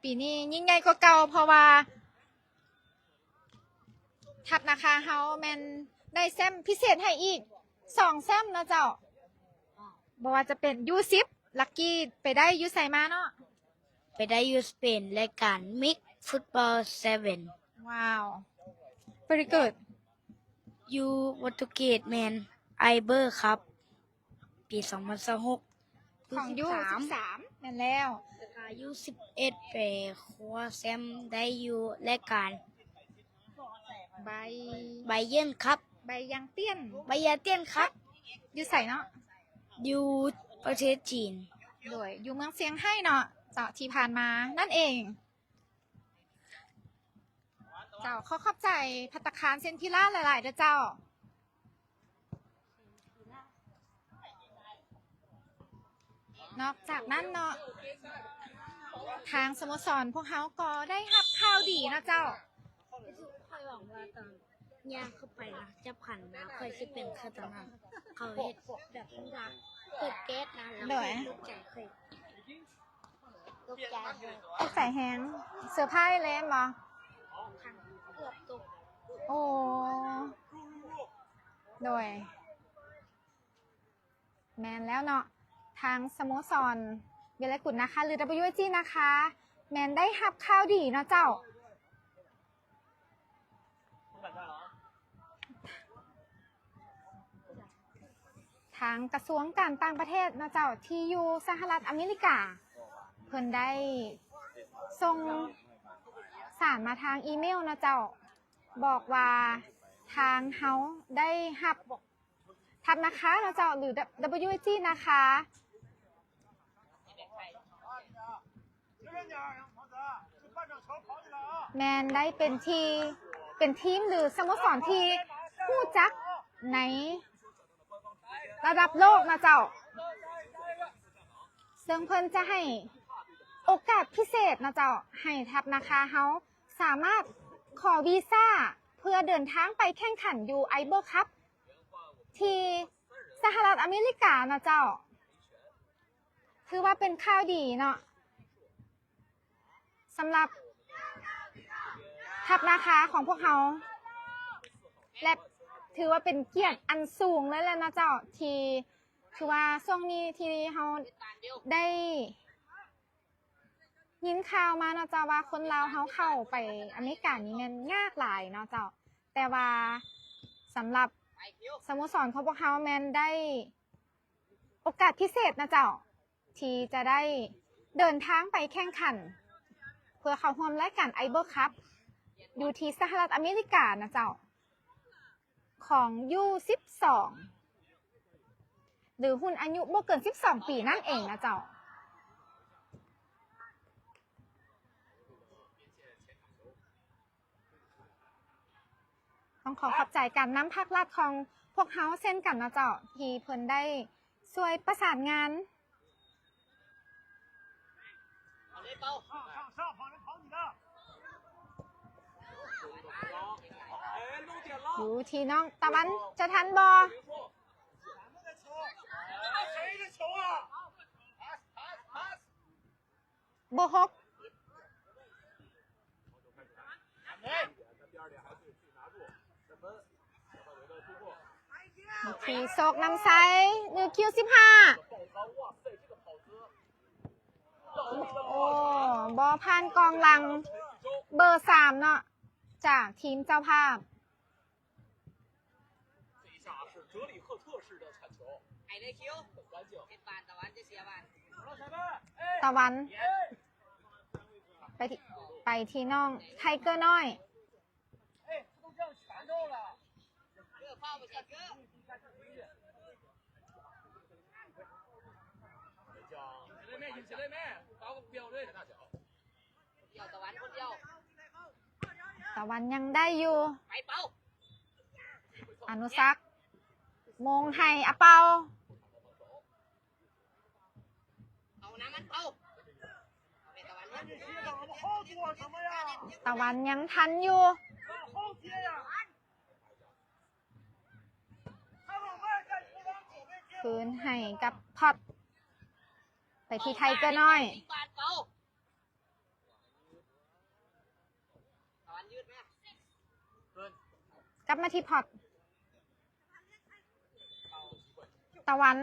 ປີນີ້ຍິ່ງໃຫຍ່ກວ່າເກົ່າ ເພາະວ່າ ທັບນາຄາເຮົາແມ່ນໄດ້ແຊ້ມພິເສດໃຫ້ອີກສອງແຊ້ມເນາະເຈົ້າ ບໍ່ວ່າຈະເປັນ ຢູສິບ ລັກກີ້ໄປໄດ້ຢູ່ໃສມາເນາະ? ໄປໄດ້ຢູ່ສະເປນ ລາຍການ Mix Football Seven. ວ້າວ very good. ຢູ່ໂປຣຕຸເກດແມ່ນ Iber Cup ປີສອງພັນຊາວຫົກ ຂອງ ຢູສິບສາມ ແມ່ນແລ້ວ ແລ້ວກະ ຢູສິບເອັດ ໄປຄວ້າແຊ້ມໄດ້ຢູ່ລາຍການ Bay- Bayern Cup ໄບຢາຕຽນ Bayern Cup ຢູ່ໃສເນາະ? ຢູ່ປະເທດຈີນ ໂດຍ ຢູ່ເມືອງຊຽງໄຮ້ເນາະເຈົ້າ ທີ່ຜ່ານມານັ້ນເອງ. ເຈົ້າ ຂໍຂອບໃຈພັດຕາຄານເຊນພິລາຫຼາຍໆເດີເຈົ້າ. ນອກຈາກນັ້ນເນາະ ທາງສະໂມສອນພວກເຮົາກໍໄດ້ຮັບຂ່າວດີເນາະເຈົ້າ. ຂ້ອຍຫວັງວ່າຕອນຍ່າງເຂົ້າໄປນະ ຈັບຂັນນະ ຂ້ອຍຊິເປັນຄືຕອນນັ້ນ ເຂົາເຮັດແບບວ່າເປີດແກັດນະ ແລ້ວຂ້ອຍຕົກໃຈ ຂ້ອຍ ຕົກໃຈເລີຍ ຕົກໃຈແຮງ ເຊີໄພຣສເລີຍແມ່ນບໍ່? ຄັນເກືອບຕົກ ໂອ້ ໂດຍ ແມ່ນແລ້ວເນາະ ທາງສະໂມສອນວິໄລກຸນນາຄາ ຫຼື WIG ນາຄາ ແມ່ນໄດ້ຮັບຂ່າວດີເນາະເຈົ້າ. ທາງກະຊວງການຕ່າງປະເທດເນາະເຈົ້າ ທີ່ຢູ່ສະຫະລັດອາເມລິກາ ເພິ່ນໄດ້ສົ່ງສານມາທາງອີເມວເນາະເຈົ້າ ບອກວ່າທາງເຮົາໄດ້ຮັບທັບນາຄາເນາະເຈົ້າ ຫຼື WIG ນາຄາ ແມ່ນໄດ້ເປັນທີ່ ເປັນທີມ ຫຼື ສະໂມສອນທີ່ຮູ້ຈັກໃນລະດັບໂລກນະເຈົ້າ ເຊິ່ງເພິ່ນຈະໃຫ້ໂອກາດພິເສດນະເຈົ້າ ໃຫ້ທັບນາຄາເຮົາສາມາດຂໍວີຊາເພື່ອເດີນທາງໄປແຂ່ງຂັນຢູ່ Iber Cup ທີ່ສະຫະລັດອາເມລິການະເຈົ້າ. ຖືວ່າເປັນຂ່າວດີເນາະ ສຳລັບທັບນາຄາຂອງພວກເຮົາ ແລະ ຖືວ່າເປັນກຽດອັນສູງເລີຍແຫຼະເນາະເຈົ້າ ທີ່ ຄືວ່າຊ່ວງນີ້ທີ່ເຮົາໄດ້ຍິນຂ່າວມາເນາະເຈົ້າ ວ່າຄົນລາວເຮົາເຂົ້າໄປອາເມລິການີ້ແມ່ນຍາກຫຼາຍເນາະເຈົ້າ ແຕ່ວ່າສຳລັບສະໂມສອນຂອງພວກເຮົາແມ່ນໄດ້ໂອກາດພິເສດນະເຈົ້າ ທີ່ຈະໄດ້ເດີນທາງໄປແຂ່ງຂັນ ເພື່ອເຂົ້າຮ່ວມລາຍການ Iber Cup ຢູ່ທີ່ສະຫະລັດອາເມລິການະເຈົ້າ ຂອງ U ສິບສອງ ຫຼື ຮຸ່ນອາຍຸບໍ່ເກີນສິບສອງປີນັ້ນເອງນະເຈົ້າ. ຕ້ອງຂໍຂອບໃຈການນຳພາກລັດຂອງພວກເຮົາເຊັ່ນກັນນະເຈົ້າ ທີ່ເພິ່ນໄດ້ຊ່ວຍປະສານງານ. ຢູ່ທີ່ນ້ອງຕາວັນຈະທັນບໍ່? ບໍ່ຫົກ ທີ່ໂຊກນຳໄຊ ໜຶ່ງຄິວສິບຫ້າ ໂອ້ ບໍ່ຜ່ານກອງຫຼັງເບີສາມເນາະ ຈາກທີມເຈົ້າພາບ. ຕາວັນ ໄປທີ່ ໄປທີ່ນ້ອງໄທເກີນ້ອຍ. ຕາວັນຍັງໄດ້ຢູ່ ອະນຸສັກ ໂມງໃຫ້ອາເປົາ. ຕາວັນຍັງທັນຢູ່ ຄືນໃຫ້ກັບພອດ ໄປທີ່ໄທເກີນ້ອຍ. ກັບມາທີ່ພອດ ຕາວັນ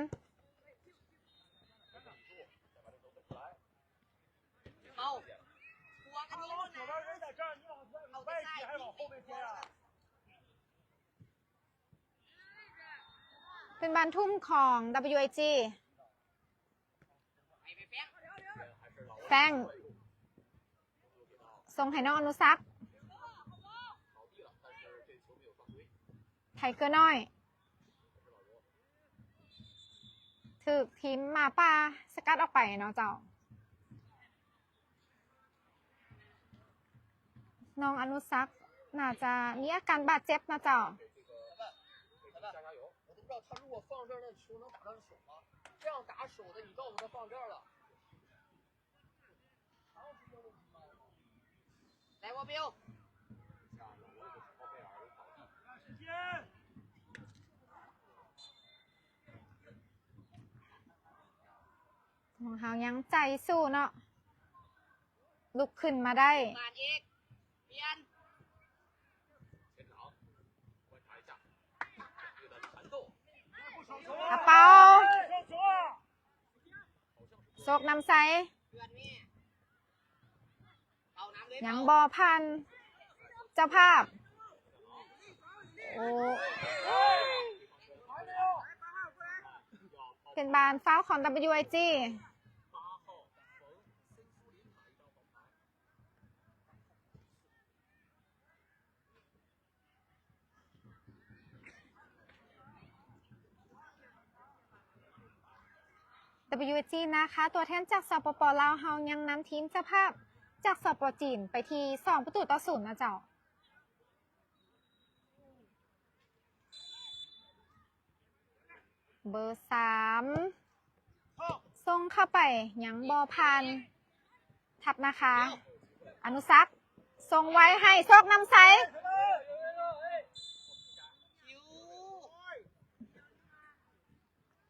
ເປັນບານທຸ່ມຂອງ WIG. ແຟງ ສົ່ງໃຫ້ນ້ອງອະນຸສັກ ໄທເກີນ້ອຍ ຖືກທີມໝາປ່າສະກັດອອກໄປເນາະເຈົ້າ. ນ້ອງອະນຸສັກ ໜ້າຈະມີອາການບາດເຈັບເນາະເຈົ້າ. ພວກເຮົາຍັງໃຈສູ້ເນາະ ລຸກຂຶ້ນມາໄດ້. ອາເປົາ ໂຊກນຳໄຊ ຍັງບໍ່ຜ່ານເຈົ້າພາບ. ໂອ້ ເປັນບານຟາວຂອງ WIG. WIG ນະຄະ ຕົວແທນຈາກ ສປປ ລາວ ເຮົາຍັງນຳທີມເຈົ້າພາບຈາກ ສປ ຈີນ ໄປທີ່ສອງປະຕູຕໍ່ສູນນະເຈົ້າ. ເບີສາມ ສົ່ງເຂົ້າໄປ ຍັງບໍ່ຜ່ານ ທັບນາຄາ ອະນຸສັກ ສົ່ງໄວ້ໃຫ້ໂຊກນຳໄຊ.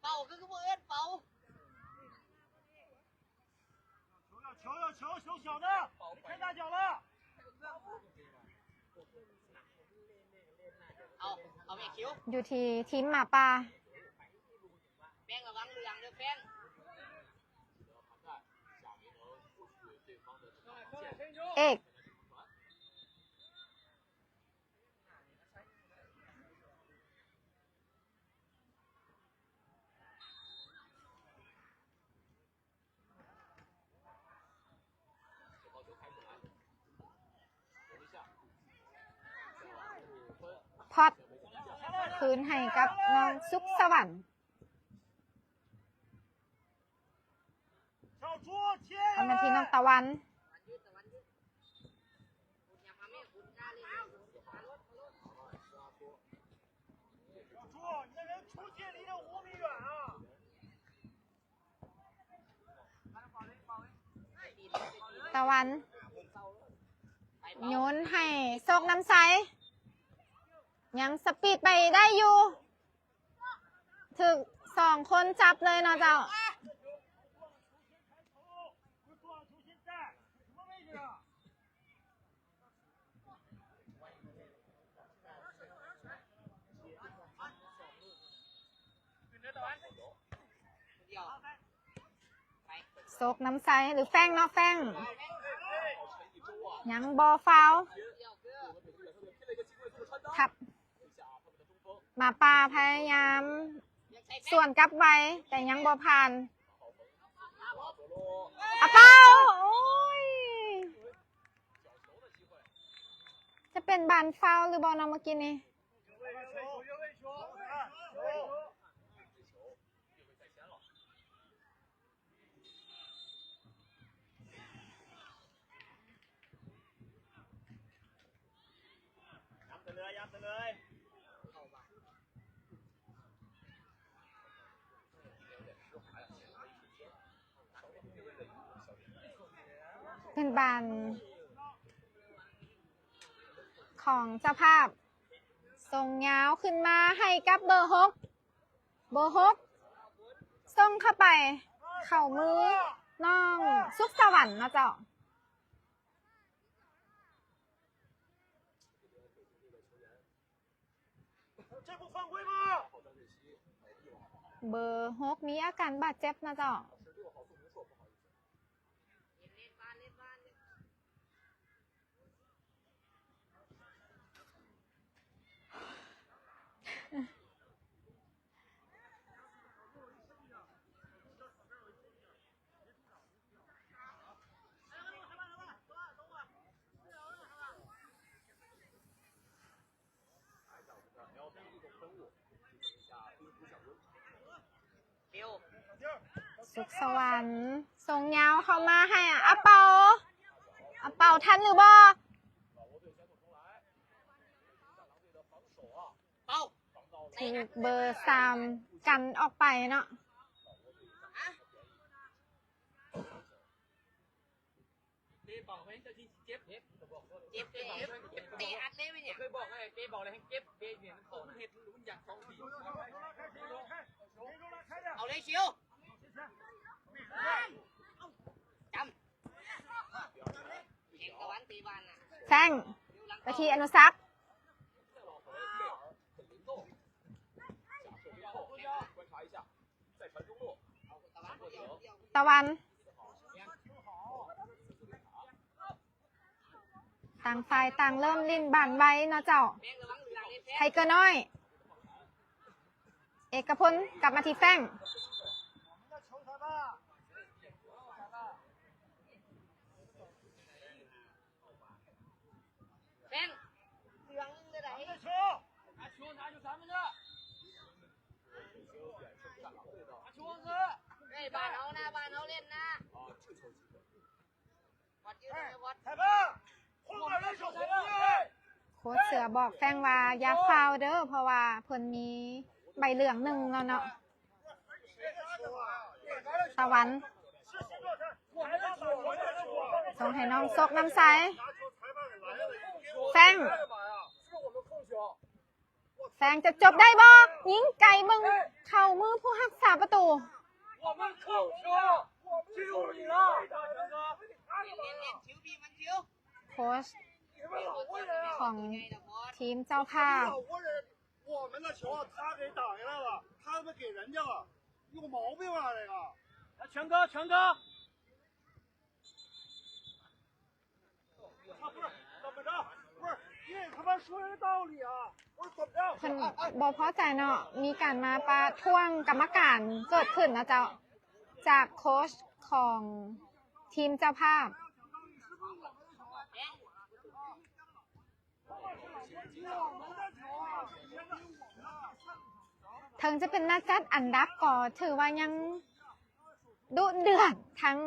ເປົາ ຄື ຄືບໍ່ເອີ້ນເປົາ. 球要球，要球，球小的，别开大脚了。ຢູ່ທີ່ທີມໝາປ່າ. ເອກ ພອດ ຄືນໃຫ້ກັບນ້ອງສຸກສະຫວັນ. ເອົາມາທີ່ນ້ອງຕາວັນ. ຕາວັນ ໂຍນໃຫ້ໂຊກນຳໄຊ, ຍັງສະປີດໄປໄດ້ຢູ່. ຖືກສອງຄົນຈັບເລີຍເນາະເຈົ້າ. ໂຊກນຳໄຊ ຫຼື ແຟງເນາະ ແຟງ ຍັງບໍ່ຟາວ. ທັບ ໝາປ່າພະຍາຍາມສວນກັບໄວ ແຕ່ຍັງບໍ່ຜ່ານ. ອາເປົາ ໂອ້ຍ ຈະເປັນບານຟາວຫຼືບໍ່ເນາະເມື່ອກີ້ນີ້? ເປັນບານຂອງເຈົ້າພາບ ສົ່ງຍາວຂຶ້ນມາໃຫ້ກັບເບີຫົກ. ເບີຫົກ ສົ່ງເຂົ້າໄປ ເຂົ້າມືນ້ອງສຸກສະຫວັນເນາະເຈົ້າ. ເບີຫົກ ມີອາການບາດເຈັບເນາະເຈົ້າ. ສຸກສະຫວັນ ສົ່ງຍາວເຂົ້າມາໃຫ້ອາເປົາ. ອາເປົາທັນຫຼືບໍ່? ຖືກເບີສາມກັນອອກໄປເນາະ. ເຕະອັດເລີຍເວີຍເນຍ ເຕະອັດເລີຍເວີຍເນຍ ເຄີຍບອກແລ້ວ ເຕະບອກແລ້ວໃຫ້ເກັບ ເຕະເນຍ ມັນເຮັດ ມັນຢາກສອງທີ ເອົາເລີຍຊິວ ຈຳ ແຂງຕາວັນຕີບານນະ ແຊງ ໄປທີ່ອະນຸສັກ. ຕາວັນ ຕ່າງຝ່າຍຕ່າງເລີ່ມຫຼິ້ນບານໄວເນາະເຈົ້າ. ໄທເກີນ້ອຍ ເອກະພົນ ກັບມາທີ່ແຟງ. ແຟງ ເຫຼືອງເລີຍໃດ໋ ເຮີ້ຍ ບ້ານເຮົານະ ບ້ານເຮົາເຫຼັ້ນນະ. ໂຄ້ດເສືອບອກແຟງວ່າຢ່າຟາວເດີ້ ເພາະວ່າເພິ່ນມີໃບເຫຼືອງໜຶ່ງແລ້ວເນາະ. ຕາວັນ ສົ່ງໃຫ້ນ້ອງໂຊກນຳໄຊ. ແຟງ ແຟງຈະຈົບໄດ້ບໍ່? ຍິງໄກເບິ່ງເຂົ້າມືຜູ້ຮັກສາປະຕູ. ໂຄ້ດຂອງທີມເຈົ້າພາບ这球他给打下来了，他们给人家了，有毛病啊！这个，来，权哥，权哥，他不是怎么着？不是，你也他妈说人道理啊！不是怎么着？ ເພິ່ນບໍ່ພໍໃຈເນາະ ມີການມາປະທ້ວງກຳມະການເກີດຂຶ້ນນະເຈົ້າ ຈາກໂຄຊຂອງທີມເຈົ້າພາບ. ເຖິງຈະເປັນນັດຈັດອັນດັບກໍຖືວ່າຍັງດຸເດືອດທັງ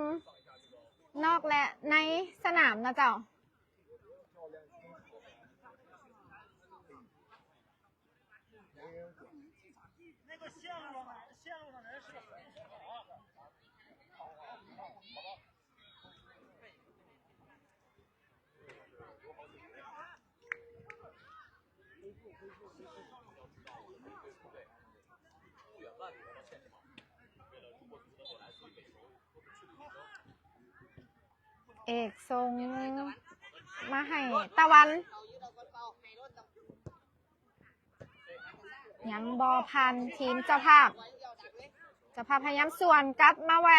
ນອກ ແລະ ໃນສະໜາມເນາະເຈົ້າ. ເອກສົ່ງມາໃຫ້ຕາວັນ. ຍັງບໍ່ຜ່ານທີມເຈົ້າພາບ. ເຈົ້າພາບພະຍາຍາມສວນກັບມາໄວ.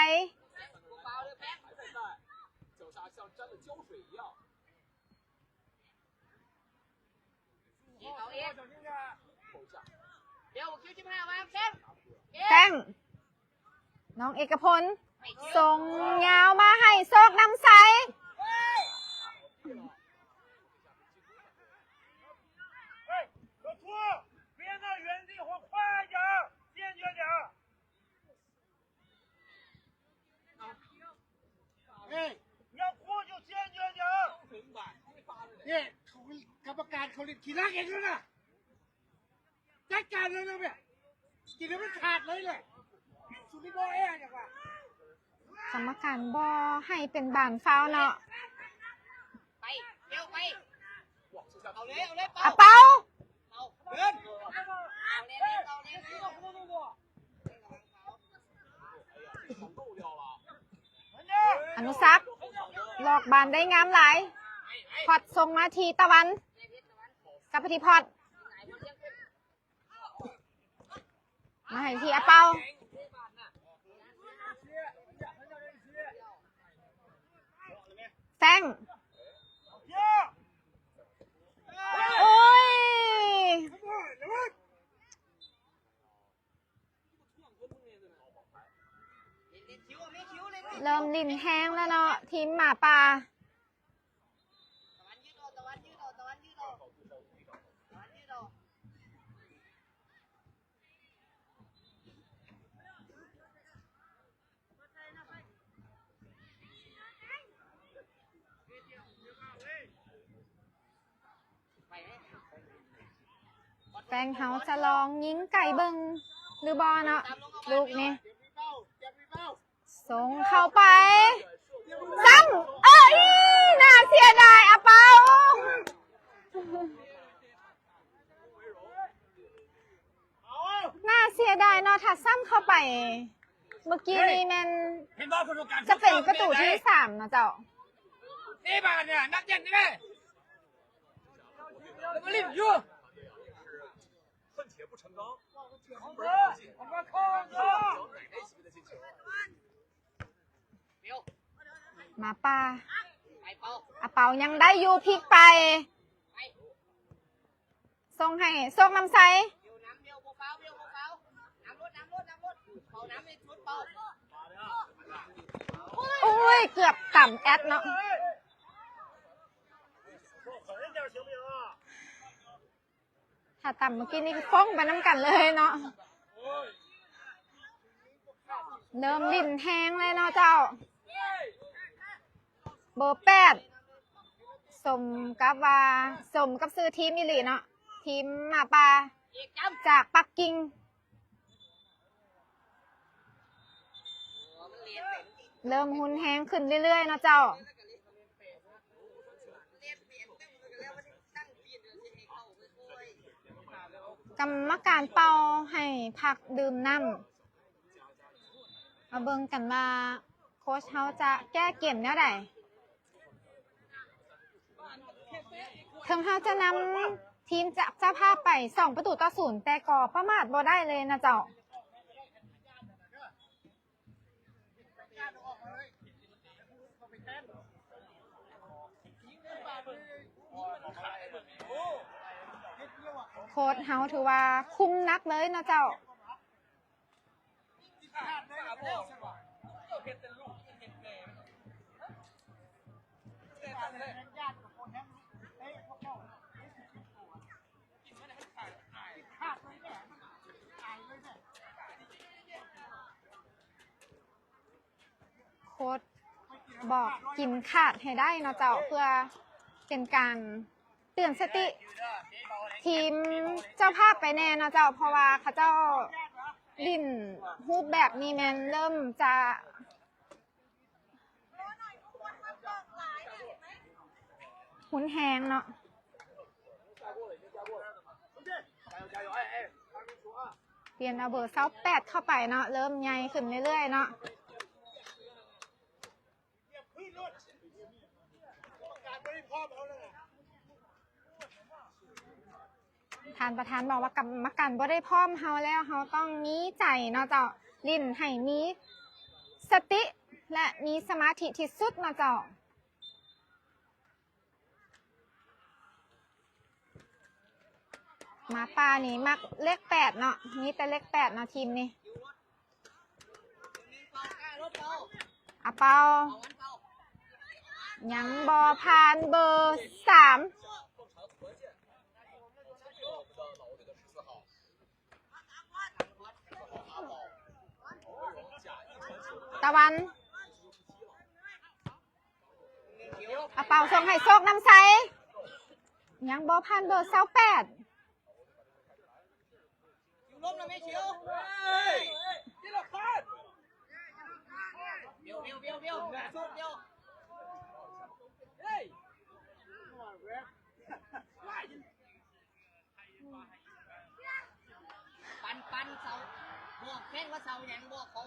ແຕ້ງ ນ້ອງເອກະພົນ ສົ່ງຍາວມາໃຫ້ໂຊກນຳໄຊ. 哎，你要哭就坚决点儿。เนี่ยเขากรรมการเขาเล่นขี้รักเองแล้วนะ จัดการเลยนะเนี่ย กินให้มันขาดเลยแหละ สุริโบแอร์เนี่ยว่ะ ກຳມະການບໍ່ໃຫ້ເປັນບານຟາວເນາະ. ໄປ ເອົາໄປ ເອົາເລີຍ ເອົາເລີຍ ອາເປົາ ເອົາ ເດີນ ເອົາເລີຍ ເອົາເລີຍ ເອົາເລີຍ. ອະນຸສັກ ຫຼອກບານໄດ້ງາມຫຼາຍ. ພອດສົ່ງມາທີ່ຕາວັນ ກັບໄປທີ່ພອດ ມາໃຫ້ທີ່ອາເປົາ ແຟງ ໂອ້ຍ ເລີ່ມຫຼິ້ນແຮງແລ້ວເນາະ ທີມໝາປ່າ. ແຟງເຮົາຈະລອງຍິງໄກເບິ່ງຫຼືບໍ່ເນາະ ລູກນີ້ ສົ່ງເຂົ້າໄປ ຊ້ຳ ເອີຍ ໜ້າເສຍດາຍ ອາເປົາ ໜ້າເສຍດາຍເນາະ ຖ້າຊ້ຳເຂົ້າໄປ ເມື່ອກີ້ນີ້ແມ່ນຈະເປັນປະຕູທີສາມເນາະເຈົ້າ. ໝາປ່າ ອາເປົາຍັງໄດ້ຢູ່ ພິກໄປ ສົ່ງໃຫ້ໂຊກນຳໄຊ ໂອ້ຍ ເກືອບຕຳແອັດເນາະ. ຖ້າຕຳເມື່ອກີ້ນີ້ຄືຟ້ອງໄປນຳກັນເລີຍເນາະ. ເລີ່ມຫຼິ້ນແຮງເລີຍເນາະເຈົ້າ. ເບີແປດ ສົມກັບວ່າ ສົມກັບຊື່ທີມອີ່ຫຼີເນາະ ທີມໝາປ່າຈາກປັກກິ່ງ. ເລີ່ມຮຸນແຮງຂຶ້ນເລື້ອຍໆເນາະເຈົ້າ. ກຳມະການເປົ່າໃຫ້ພັກດື່ມນ້ຳ. ມາເບິ່ງກັນວ່າໂຄຊເຮົາຈະແກ້ເກມແນວໃດ. ເຖິງເຮົາຈະນຳ ທີມຈາກເຈົ້າພາບໄປສອງປະຕູຕໍ່ສູນ ແຕ່ກໍປະໝາດບໍ່ໄດ້ເລີຍນະເຈົ້າ. ໂຄ້ດເຮົາຖືວ່າຄຸມໜັກເລີຍເນາະເຈົ້າ. ໂຄ້ດບອກກິນຂາດໃຫ້ໄດ້ເນາະເຈົ້າ ເພື່ອເປັນການເຕືອນສະຕິທີມເຈົ້າພາບໄປແດ່ເນາະເຈົ້າ ເພາະວ່າເຂົາເຈົ້າຫຼິ້ນຮູບແບບນີ້ແມ່ນເລີ່ມຈະຮຸນແຮງເນາະ. ປ່ຽນເອົາເບີຊາວແປດເຂົ້າໄປເນາະ ເລີ່ມໃຫຍ່ຂຶ້ນເລື້ອຍໆເນາະ. ທ່ານປະທານບອກວ່າກຳມະການບໍ່ໄດ້ພ້ອມເຮົາແລ້ວ ເຮົາຕ້ອງມີໃຈເນາະເຈົ້າ ຫຼິ້ນໃຫ້ມີສະຕິ ແລະ ມີສະມາທິທີ່ສຸດເນາະເຈົ້າ. ໝາປ່ານີ້ມັກເລກແປດເນາະ ມີແຕ່ເລກແປດເນາະທີມນີ້. ອາເປົາ ຍັງບໍ່ຜ່ານເບີສາມ ຕາວັນ ອາເປົາສົ່ງໃຫ້ໂຊກນຳໄຊ ຍັງບໍ່ຜ່ານເບີຊາວແປດ. ປັນ ປັນເສົາ ບອກແຂ້ງວ່າເສົາຫຍັງ ບອກເຂົາ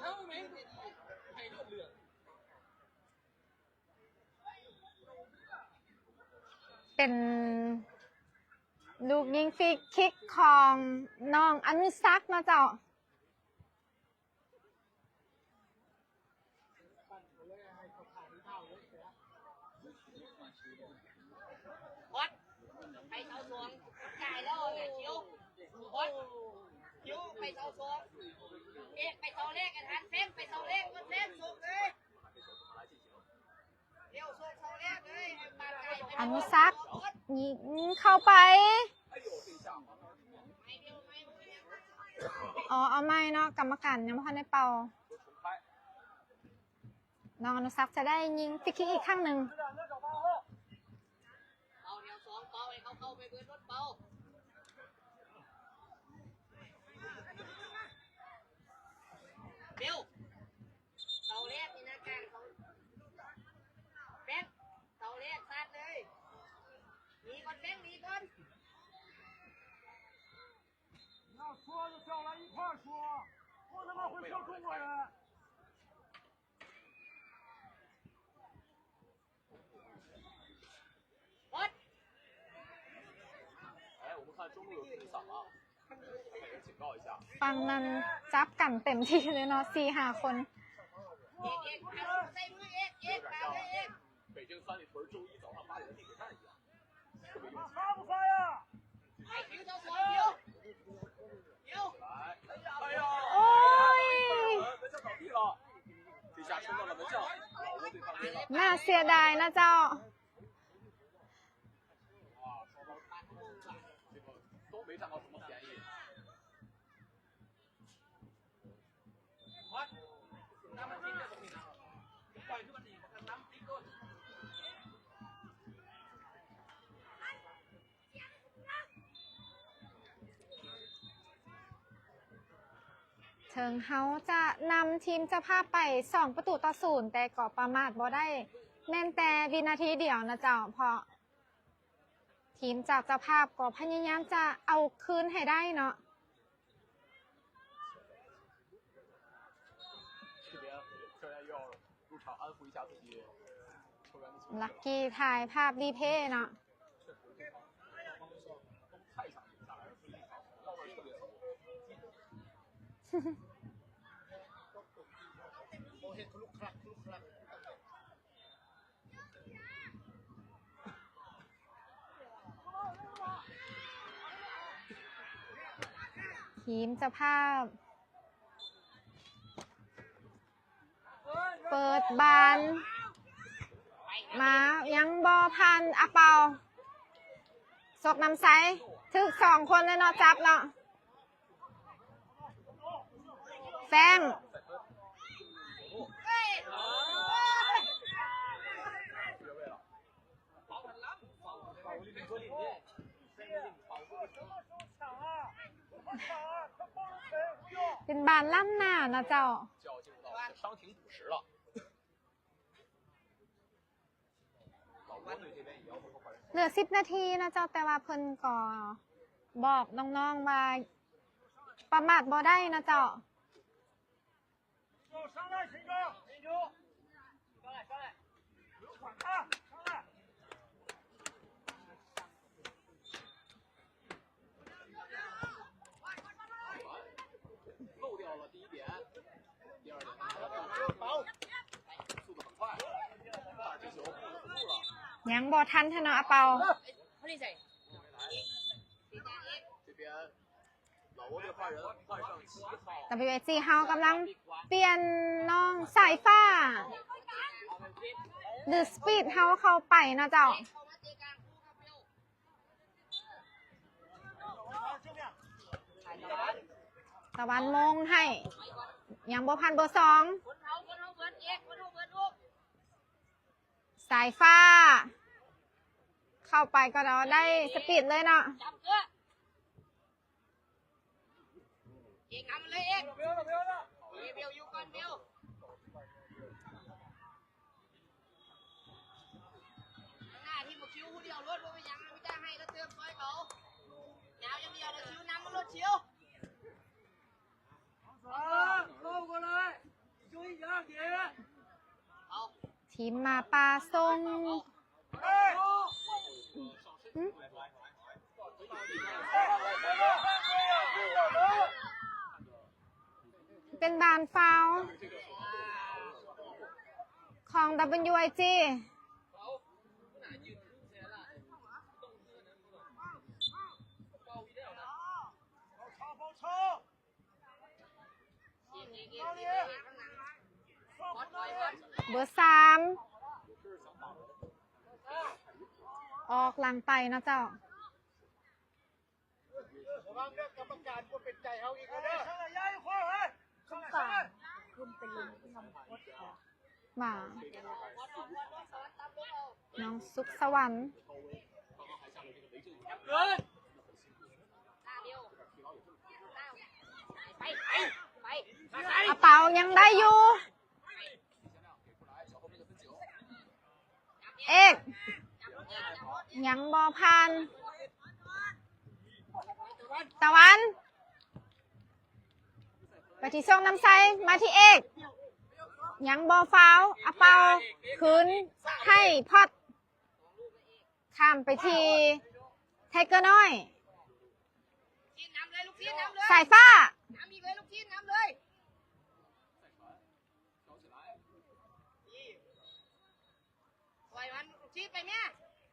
ເປັນລູກຍິງຟຣີຄິກຂອງນ້ອງອະນຸສັກເນາະເຈົ້າ. ບອດ ໄປເສົາສອງ ກາຍແລ້ວແຫຼະ ຄິວ ບອດ ຄິວ ໄປເສົາສອງ ເອກ ໄປເສົາແລກ ໄອ້ທັນ ແຟງ ໄປເສົາແລກ ເພິ່ນ ແຟງ ສົ່ງເລີຍ ເລັວ ສົ່ງເສົາແລກເລີຍ ໃຫ້ປານກາຍໄປ ອະນຸສັກ ຍິງເຂົ້າໄປ ອໍ ເອົາໃໝ່ເນາະ ກຳມະການຍັງບໍ່ທັນໄດ້ເປົ່າ. ນ້ອງອະນຸສັກຈະໄດ້ຍິງຟຣີຄິກອີກຄັ້ງໜຶ່ງ. ເປົ່າແຖວສອງ ເປົ່າໃຫ້ເຂົາເຂົ້າໄປເບີດລົດເປົ່າ. ເບວ ເສົາແລກນີ້ນະ ກາງເສົາ ແບງ ເສົາແລກ ຊາດເລີຍ. ໜີກ່ອນ ແບງ ໜີກ່ອນ.ຝັ່ງນັ້ນຈັບກັນເຕັມທີ່ເລີຍເນາະ ສີ່ຫ້າຄົນ. ໂອ້ຍ ໜ້າເສຍດາຍນະເຈົ້າ. ເຖິງເຮົາຈະນຳທີມເຈົ້າພາບໄປສອງປະຕູຕໍ່ສູນ ແຕ່ກໍປະໝາດບໍ່ໄດ້ ແມ່ນແຕ່ວິນາທີດຽວນະເຈົ້າ ເພາະທີມຈາກເຈົ້າພາບກໍພະຍາຍາມຈະເອົາຄືນໃຫ້ໄດ້ເນາະ. ລັກກີ່ຖ່າຍພາບຣີເພເນາະ. ທີມເຈົ້າພາບ ເປີດບານມາ ຍັງບໍ່ຜ່ານ ອາເປົາ ສົກນຳໄຊ ຖືກສອງຄົນແລ້ວເນາະ ຈັບເນາະ ແຟງ. ເປັນບານລ້ຳໜ້ານະເຈົ້າ. ເຫຼືອສິບນາທີນະເຈົ້າ, ແຕ່ວ່າເພິ່ນກໍບອກນ້ອງໆວ່າປະໝາດບໍ່ໄດ້ນະເຈົ້າ. ຍັງບໍ່ທັນເທື່ອເນາະ ອາເປົາ. WSG ເຮົາກຳລັງປ່ຽນນ້ອງສາຍຟ້າ ຫຼື Speed ເຮົາເຂົ້າໄປເນາະເຈົ້າ. ຕາວັນໂມງໃຫ້ ຍັງບໍ່ຜ່ານເບີສອງ. ສາຍຟ້າ ເຂົ້າໄປກໍໄດ້ Speed ເລີຍເນາະ. ເອກນຳເລີຍ ເອກ ເບວຢູ່ກ່ອນ ເບວ ຂ້າງໜ້າທີມບັກຄິວຜູ້ດຽວໂລດ ບໍ່ເປັນຫຍັງ ມີແຕ່ໃຫ້ລະເຕີມຊ່ອຍເຂົາ ຍາວຢ່າງດຽວ ລະຄິວນຳມັນໂລດ ຄິວ. ທີມໝາປ່າສົ່ງ ເປັນບານຟາວຂອງ WIG. ເບີສາມ ອອກຫຼັງໄປເນາະເຈົ້າ. ລະວັງເດີ ກຳມະການບໍ່ເປັນໃຈເຮົາອີກເດີ. ສົງການ ຂຶ້ນໄປລົງທີ່ນ້ຳພອດ ມາ ນ້ອງສຸກສະຫວັນ ອາເປົາຍັງໄດ້ຢູ່ ເອກ ຍັງບໍ່ຜ່ານ ຕາວັນ ໄປທີ່ຊົງນຳໄຊ ມາທີ່ເອກ ຍັງບໍ່ຟາວ ອາເປົາ ຄືນໃຫ້ພອດ ຂ້າມໄປທີ່ໄທເກີນ້ອຍ ສາຍຟ້າ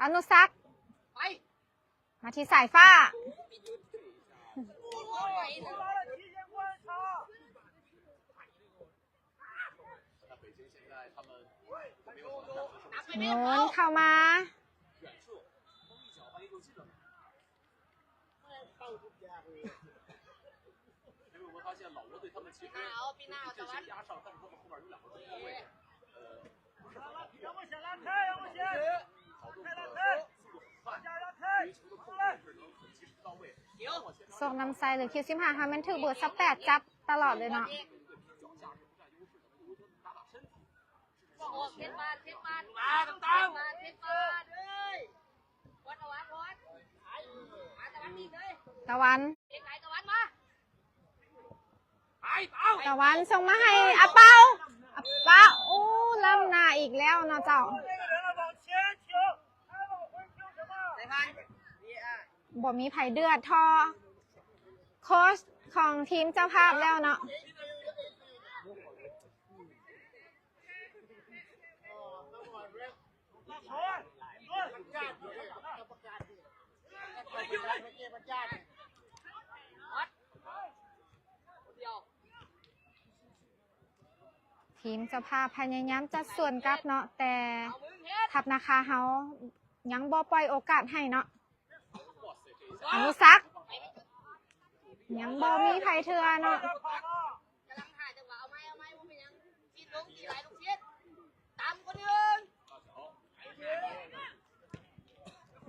ອະນຸສັກ ມາທີ່ສາຍຟ້າ ໂຍນເຂົ້າມາ ສົກນຳໄຊ ຫຼື ຄິວສິບຫ້າ ເຮົາແມ່ນຖືກເບີຊາວແປດຈັບຕະຫຼອດເລີຍເນາະ. ຕາວັນ ຕາວັນສົ່ງມາໃຫ້ອາເປົາ ອາເປົາ ໂອ້ ລ້ຳໜ້າອີກແລ້ວເນາະເຈົ້າ. ບໍ່ມີໃຜເດືອດທໍ່ໂຄຊ ຂອງທີມເຈົ້າພາບແລ້ວເນາະ. ທີມເຈົ້າພາບພະຍາຍາມຈະສວນກັບເນາະ, ແຕ່ທັບນາຄາເຮົາຍັງບໍ່ປ່ອຍໂອກາດໃຫ້ເນາະ. ອະນຸສັກ ຍັງບໍ່ມີໃຜເທື່ອເນາະ. ກຳລັງຫາຈັງຫວະ ເອົາໃໝ່ ເອົາໃໝ່ ບໍ່ເປັນຫຍັງ ຊິລົງທີ່ຫຼາຍລູກຊິດ ຕາມຄົນໜຶ່ງ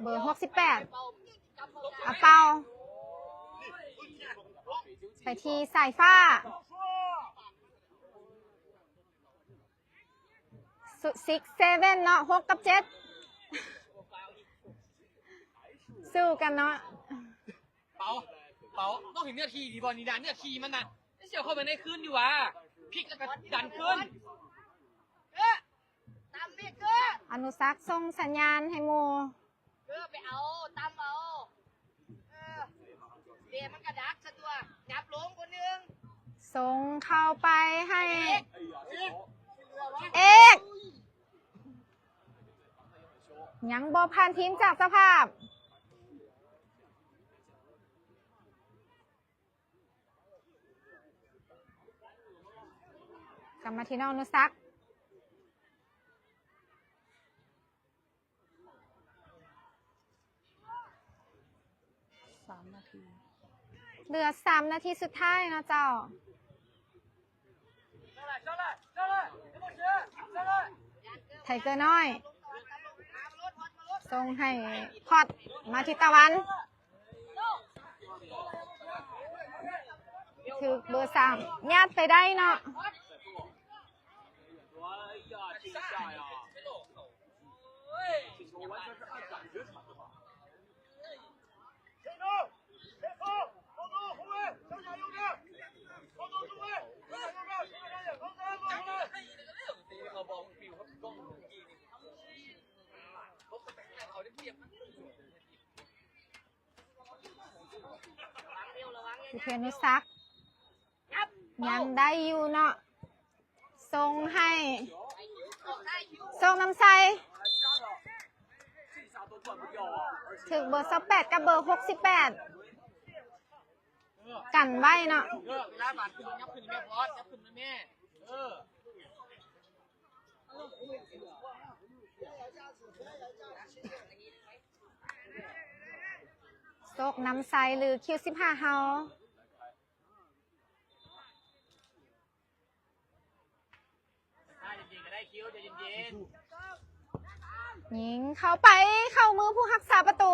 ເບີຫົກສິບແປດ ອາເປົາ ໄປທີ່ສາຍຟ້າ ຊິກເຊເວັນເນາະ ຫົກກັບເຈັດ ສູ້ກັນເນາະ. ເປົາ ເປົາ ຕ້ອງເຫັນເນື້ອທີ່ດີບໍ່ນີ້ນະ ເນື້ອທີ່ມັນນະ ມັນຊິເຂົ້າໄປໃນຄືນຢູ່ຫວາ ພິກແລ້ວກໍດັນຄືນ. ອະນຸສັກສົ່ງສັນຍານໃຫ້ໝູ່ ເອີ ໄປເອົາ ຕຳເອົາ ເອີ ເດ ມັນກະດັກຊະຕົວະ ຫຍັບລົງຄົນໜຶ່ງ ສົ່ງເຂົ້າໄປໃຫ້ເອກ ຍັງບໍ່ຜ່ານທີມຈາກເຈົ້າພາບ. ກັບມາທີ່ນ້ອງອະນຸສັກ ສາມນາທີ ເຫຼືອສາມນາທີສຸດທ້າຍເນາະເຈົ້າ. ໄທເກີນ້ອຍ ສົ່ງໃຫ້ພອດ ມາທິດຕາວັນ ຖືກເບີສາມຍາດໄປໄດ້ເນາະ. ພິເທນຸສັກ ຍັງໄດ້ຢູ່ເນາະ ສົ່ງໃຫ້ໂຊກນຳໄຊ ຖືກເບີຊາວແປດກັບເບີຫົກສິບແປດ ກັນໄວ້ເນາະ. ເອີ ເວລາບາດຂຶ້ນ ຍັບຂຶ້ນແມ່ ບອດ ຍັບຂຶ້ນແມ່ ເອີ ໂຊກນຳໄຊ ຫຼື ຄິວສິບຫ້າເຮົາ ຍິງເຂົ້າໄປ ເຂົ້າມືຜູ້ຮັກສາປະຕູ.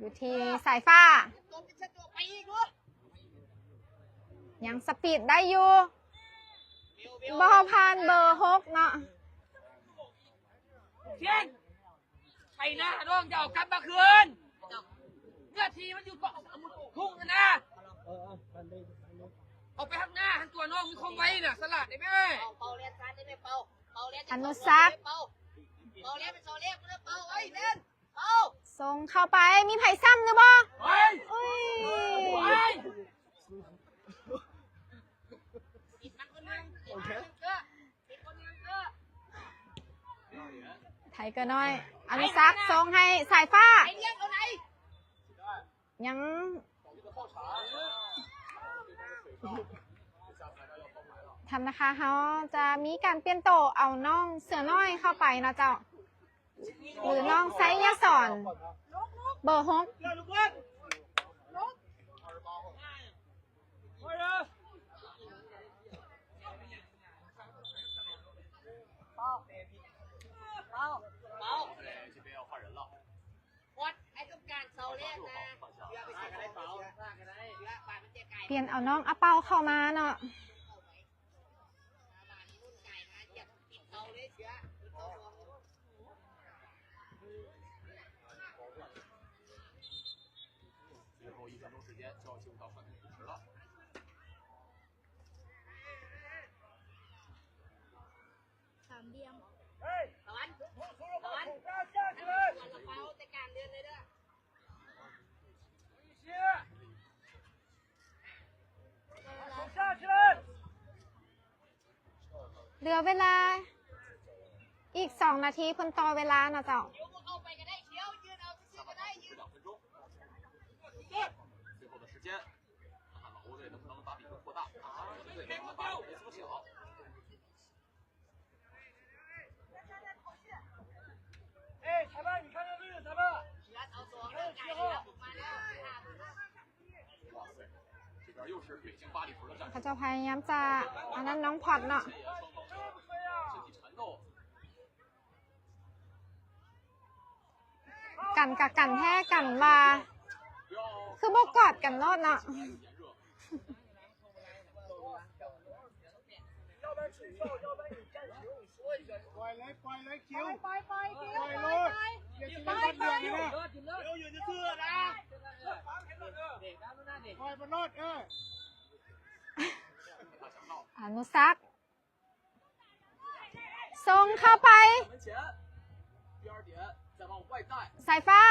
ຢູ່ທີ່ສາຍຟ້າ ຍັງສະປີດໄດ້ຢູ່ ບໍ່ຜ່ານເບີຫົກເນາະ. ເຊນ ໄປນານ້ອງ ຢ່າເອົາກັບມາຄືນ ເນື້ອທີ່ມັນຢູ່ເກາະສະໝຸດທຸງຫັ້ນນະ ເອົາໄປທາງໜ້າຫັ້ນຕົວະ ນ້ອງມີຄວາມໄວນະ ສະຫຼາດໄດ້ແມ່. ອະນຸສັກ ສົ່ງເຂົ້າໄປ ມີໃຜຊ້ຳຫຼືບໍ່? ເອີຍ ໄທເກີນ້ອຍ ອະນຸສັກ ສົ່ງໃຫ້ສາຍຟ້າ ຍັງ ທຳນາຄາເຮົາຈະມີການປ່ຽນໂຕ ເອົານ້ອງເສືອນ້ອຍເຂົ້າໄປເນາະເຈົ້າ ຫຼືນ້ອງໄຊຍະສອນ ເບີຫົກ. ປ່ຽນເອົານ້ອງອາເປົາເຂົ້າມາເນາະ. 最后一分钟时间就要进入到换边时了。ເຫຼືອເວລາອີກສອງນາທີ ເພິ່ນຕໍ່ເວລາເນາະເຈົ້າ. ເຂົາເຈົ້າພະຍາຍາມຈະອັນນັ້ນນ້ອງພອດເນາະ. ກັນກະກັນແທ້ກັນວ່າ ຄືບໍ່ກອດກັນໂລດເນາະ. ອະນຸສັກ ສົ່ງເຂົ້າໄປ ສາຍຟ້າ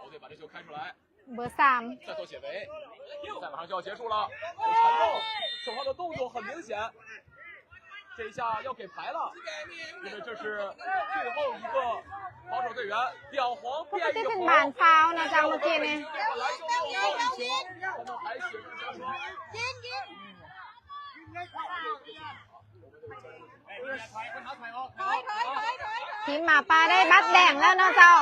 球队把这球开出来， ເບີສາມ 再做解围，赛马上就要结束了，有传中，守号的动作很明显，这一下要给牌了，因为这是最后一个防守队员，两黄变一红， ປົກກະຕິເປັນບານຟາວນະເຈົ້າ ເມື່ອກີ້ນີ້ 本来就落后一球，他们还雪中送霜。 ທີມໝາປ່າໄດ້ບັດແດງແລ້ວເນາະເຈົ້າ.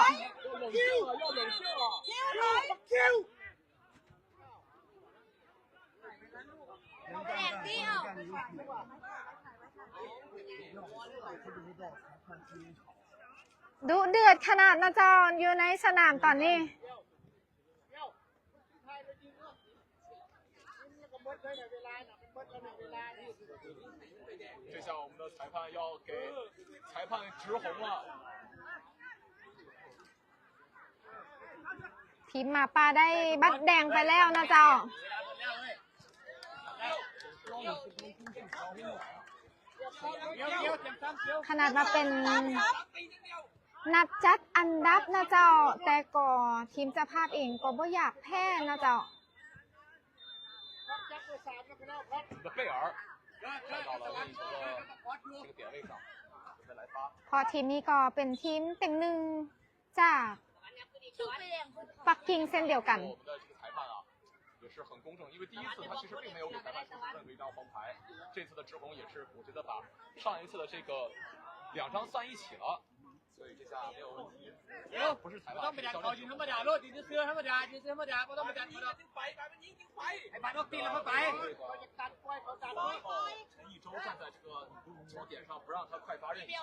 ດຸເດືອດຂະໜາດເນາະເຈົ້າ ຢູ່ໃນສະໜາມຕອນນີ້. 这下我们的裁判要给裁判直红了。 ທີມໝາປ່າໄດ້ບັດແດງໄປແລ້ວນະເຈົ້າ. ຂະໜາດວ່າເປັນ ນັດຈັດອັນດັບນະເຈົ້າ, ແຕ່ກໍທີມເຈົ້າພາບເອງກໍບໍ່ຢາກແພ້ນະເຈົ້າ. 贝尔看到了任意球的这个点位上，准备来发。 ເພາະທີມນີ້ກໍເປັນທີມເຕັງໜຶ່ງຈາກປັກກິ່ງເຊັ່ນດຽວກັນ. 我们的这个裁判啊，也是很公正，因为第一次他其实并没有给裁判出示任何一张黄牌，这次的直红也是，我觉得把上一次的这个两张算一起了。 所以这下没有问题。行，不是裁判，不ต้องไปดันเขา ยืนธรรมดาโลด ยืนซื่อๆ ธรรมดา ยืนซื่อๆ ธรรมดา บ่ต้องไปดันเขาดอก ให้บาสออกตีนแล้วค่อยไป 陈奕周站在这个球点上，不让他快发任意球。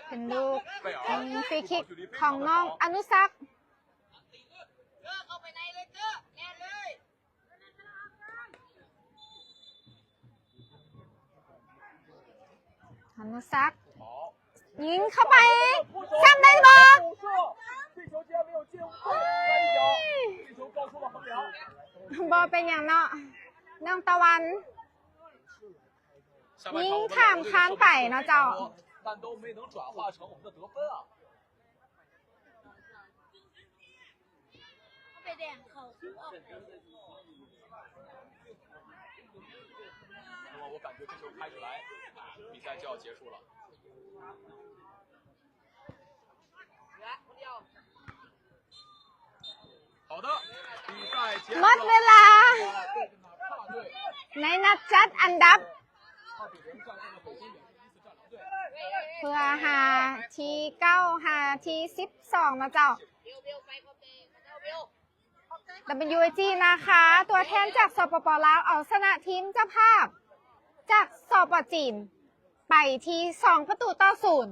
ເປັນລູກ ເປັນຟຣີຄິກຂອງນ້ອງອະນຸສັກ. ອະນຸສັກ ຍິງເຂົ້າໄປ ຊ້ຳໄດ້ບໍ່? ບໍ່ເປັນຫຍັງເນາະ ນ້ອງຕາວັນ ຍິງຂ້າມຄານໄປເນາະເຈົ້າ. 那么我感觉这球拍出来，比赛就要结束了。好的，比赛结束了。 ໝົດເວລາ ໃນນັດຈັດອັນດັບ ເພື່ອຫາທີເກົ້າ ຫາທີສິບສອງນະເຈົ້າ. ດັບເບິນຢູເອຈີ ນາຄາ ຕົວແທນຈາກ ສປປ ລາວ ເອົາຊະນະທີມເຈົ້າພາບຈາກ ສປ ຈີນ ໄປທີ່ສອງປະຕູຕໍ່ສູນ.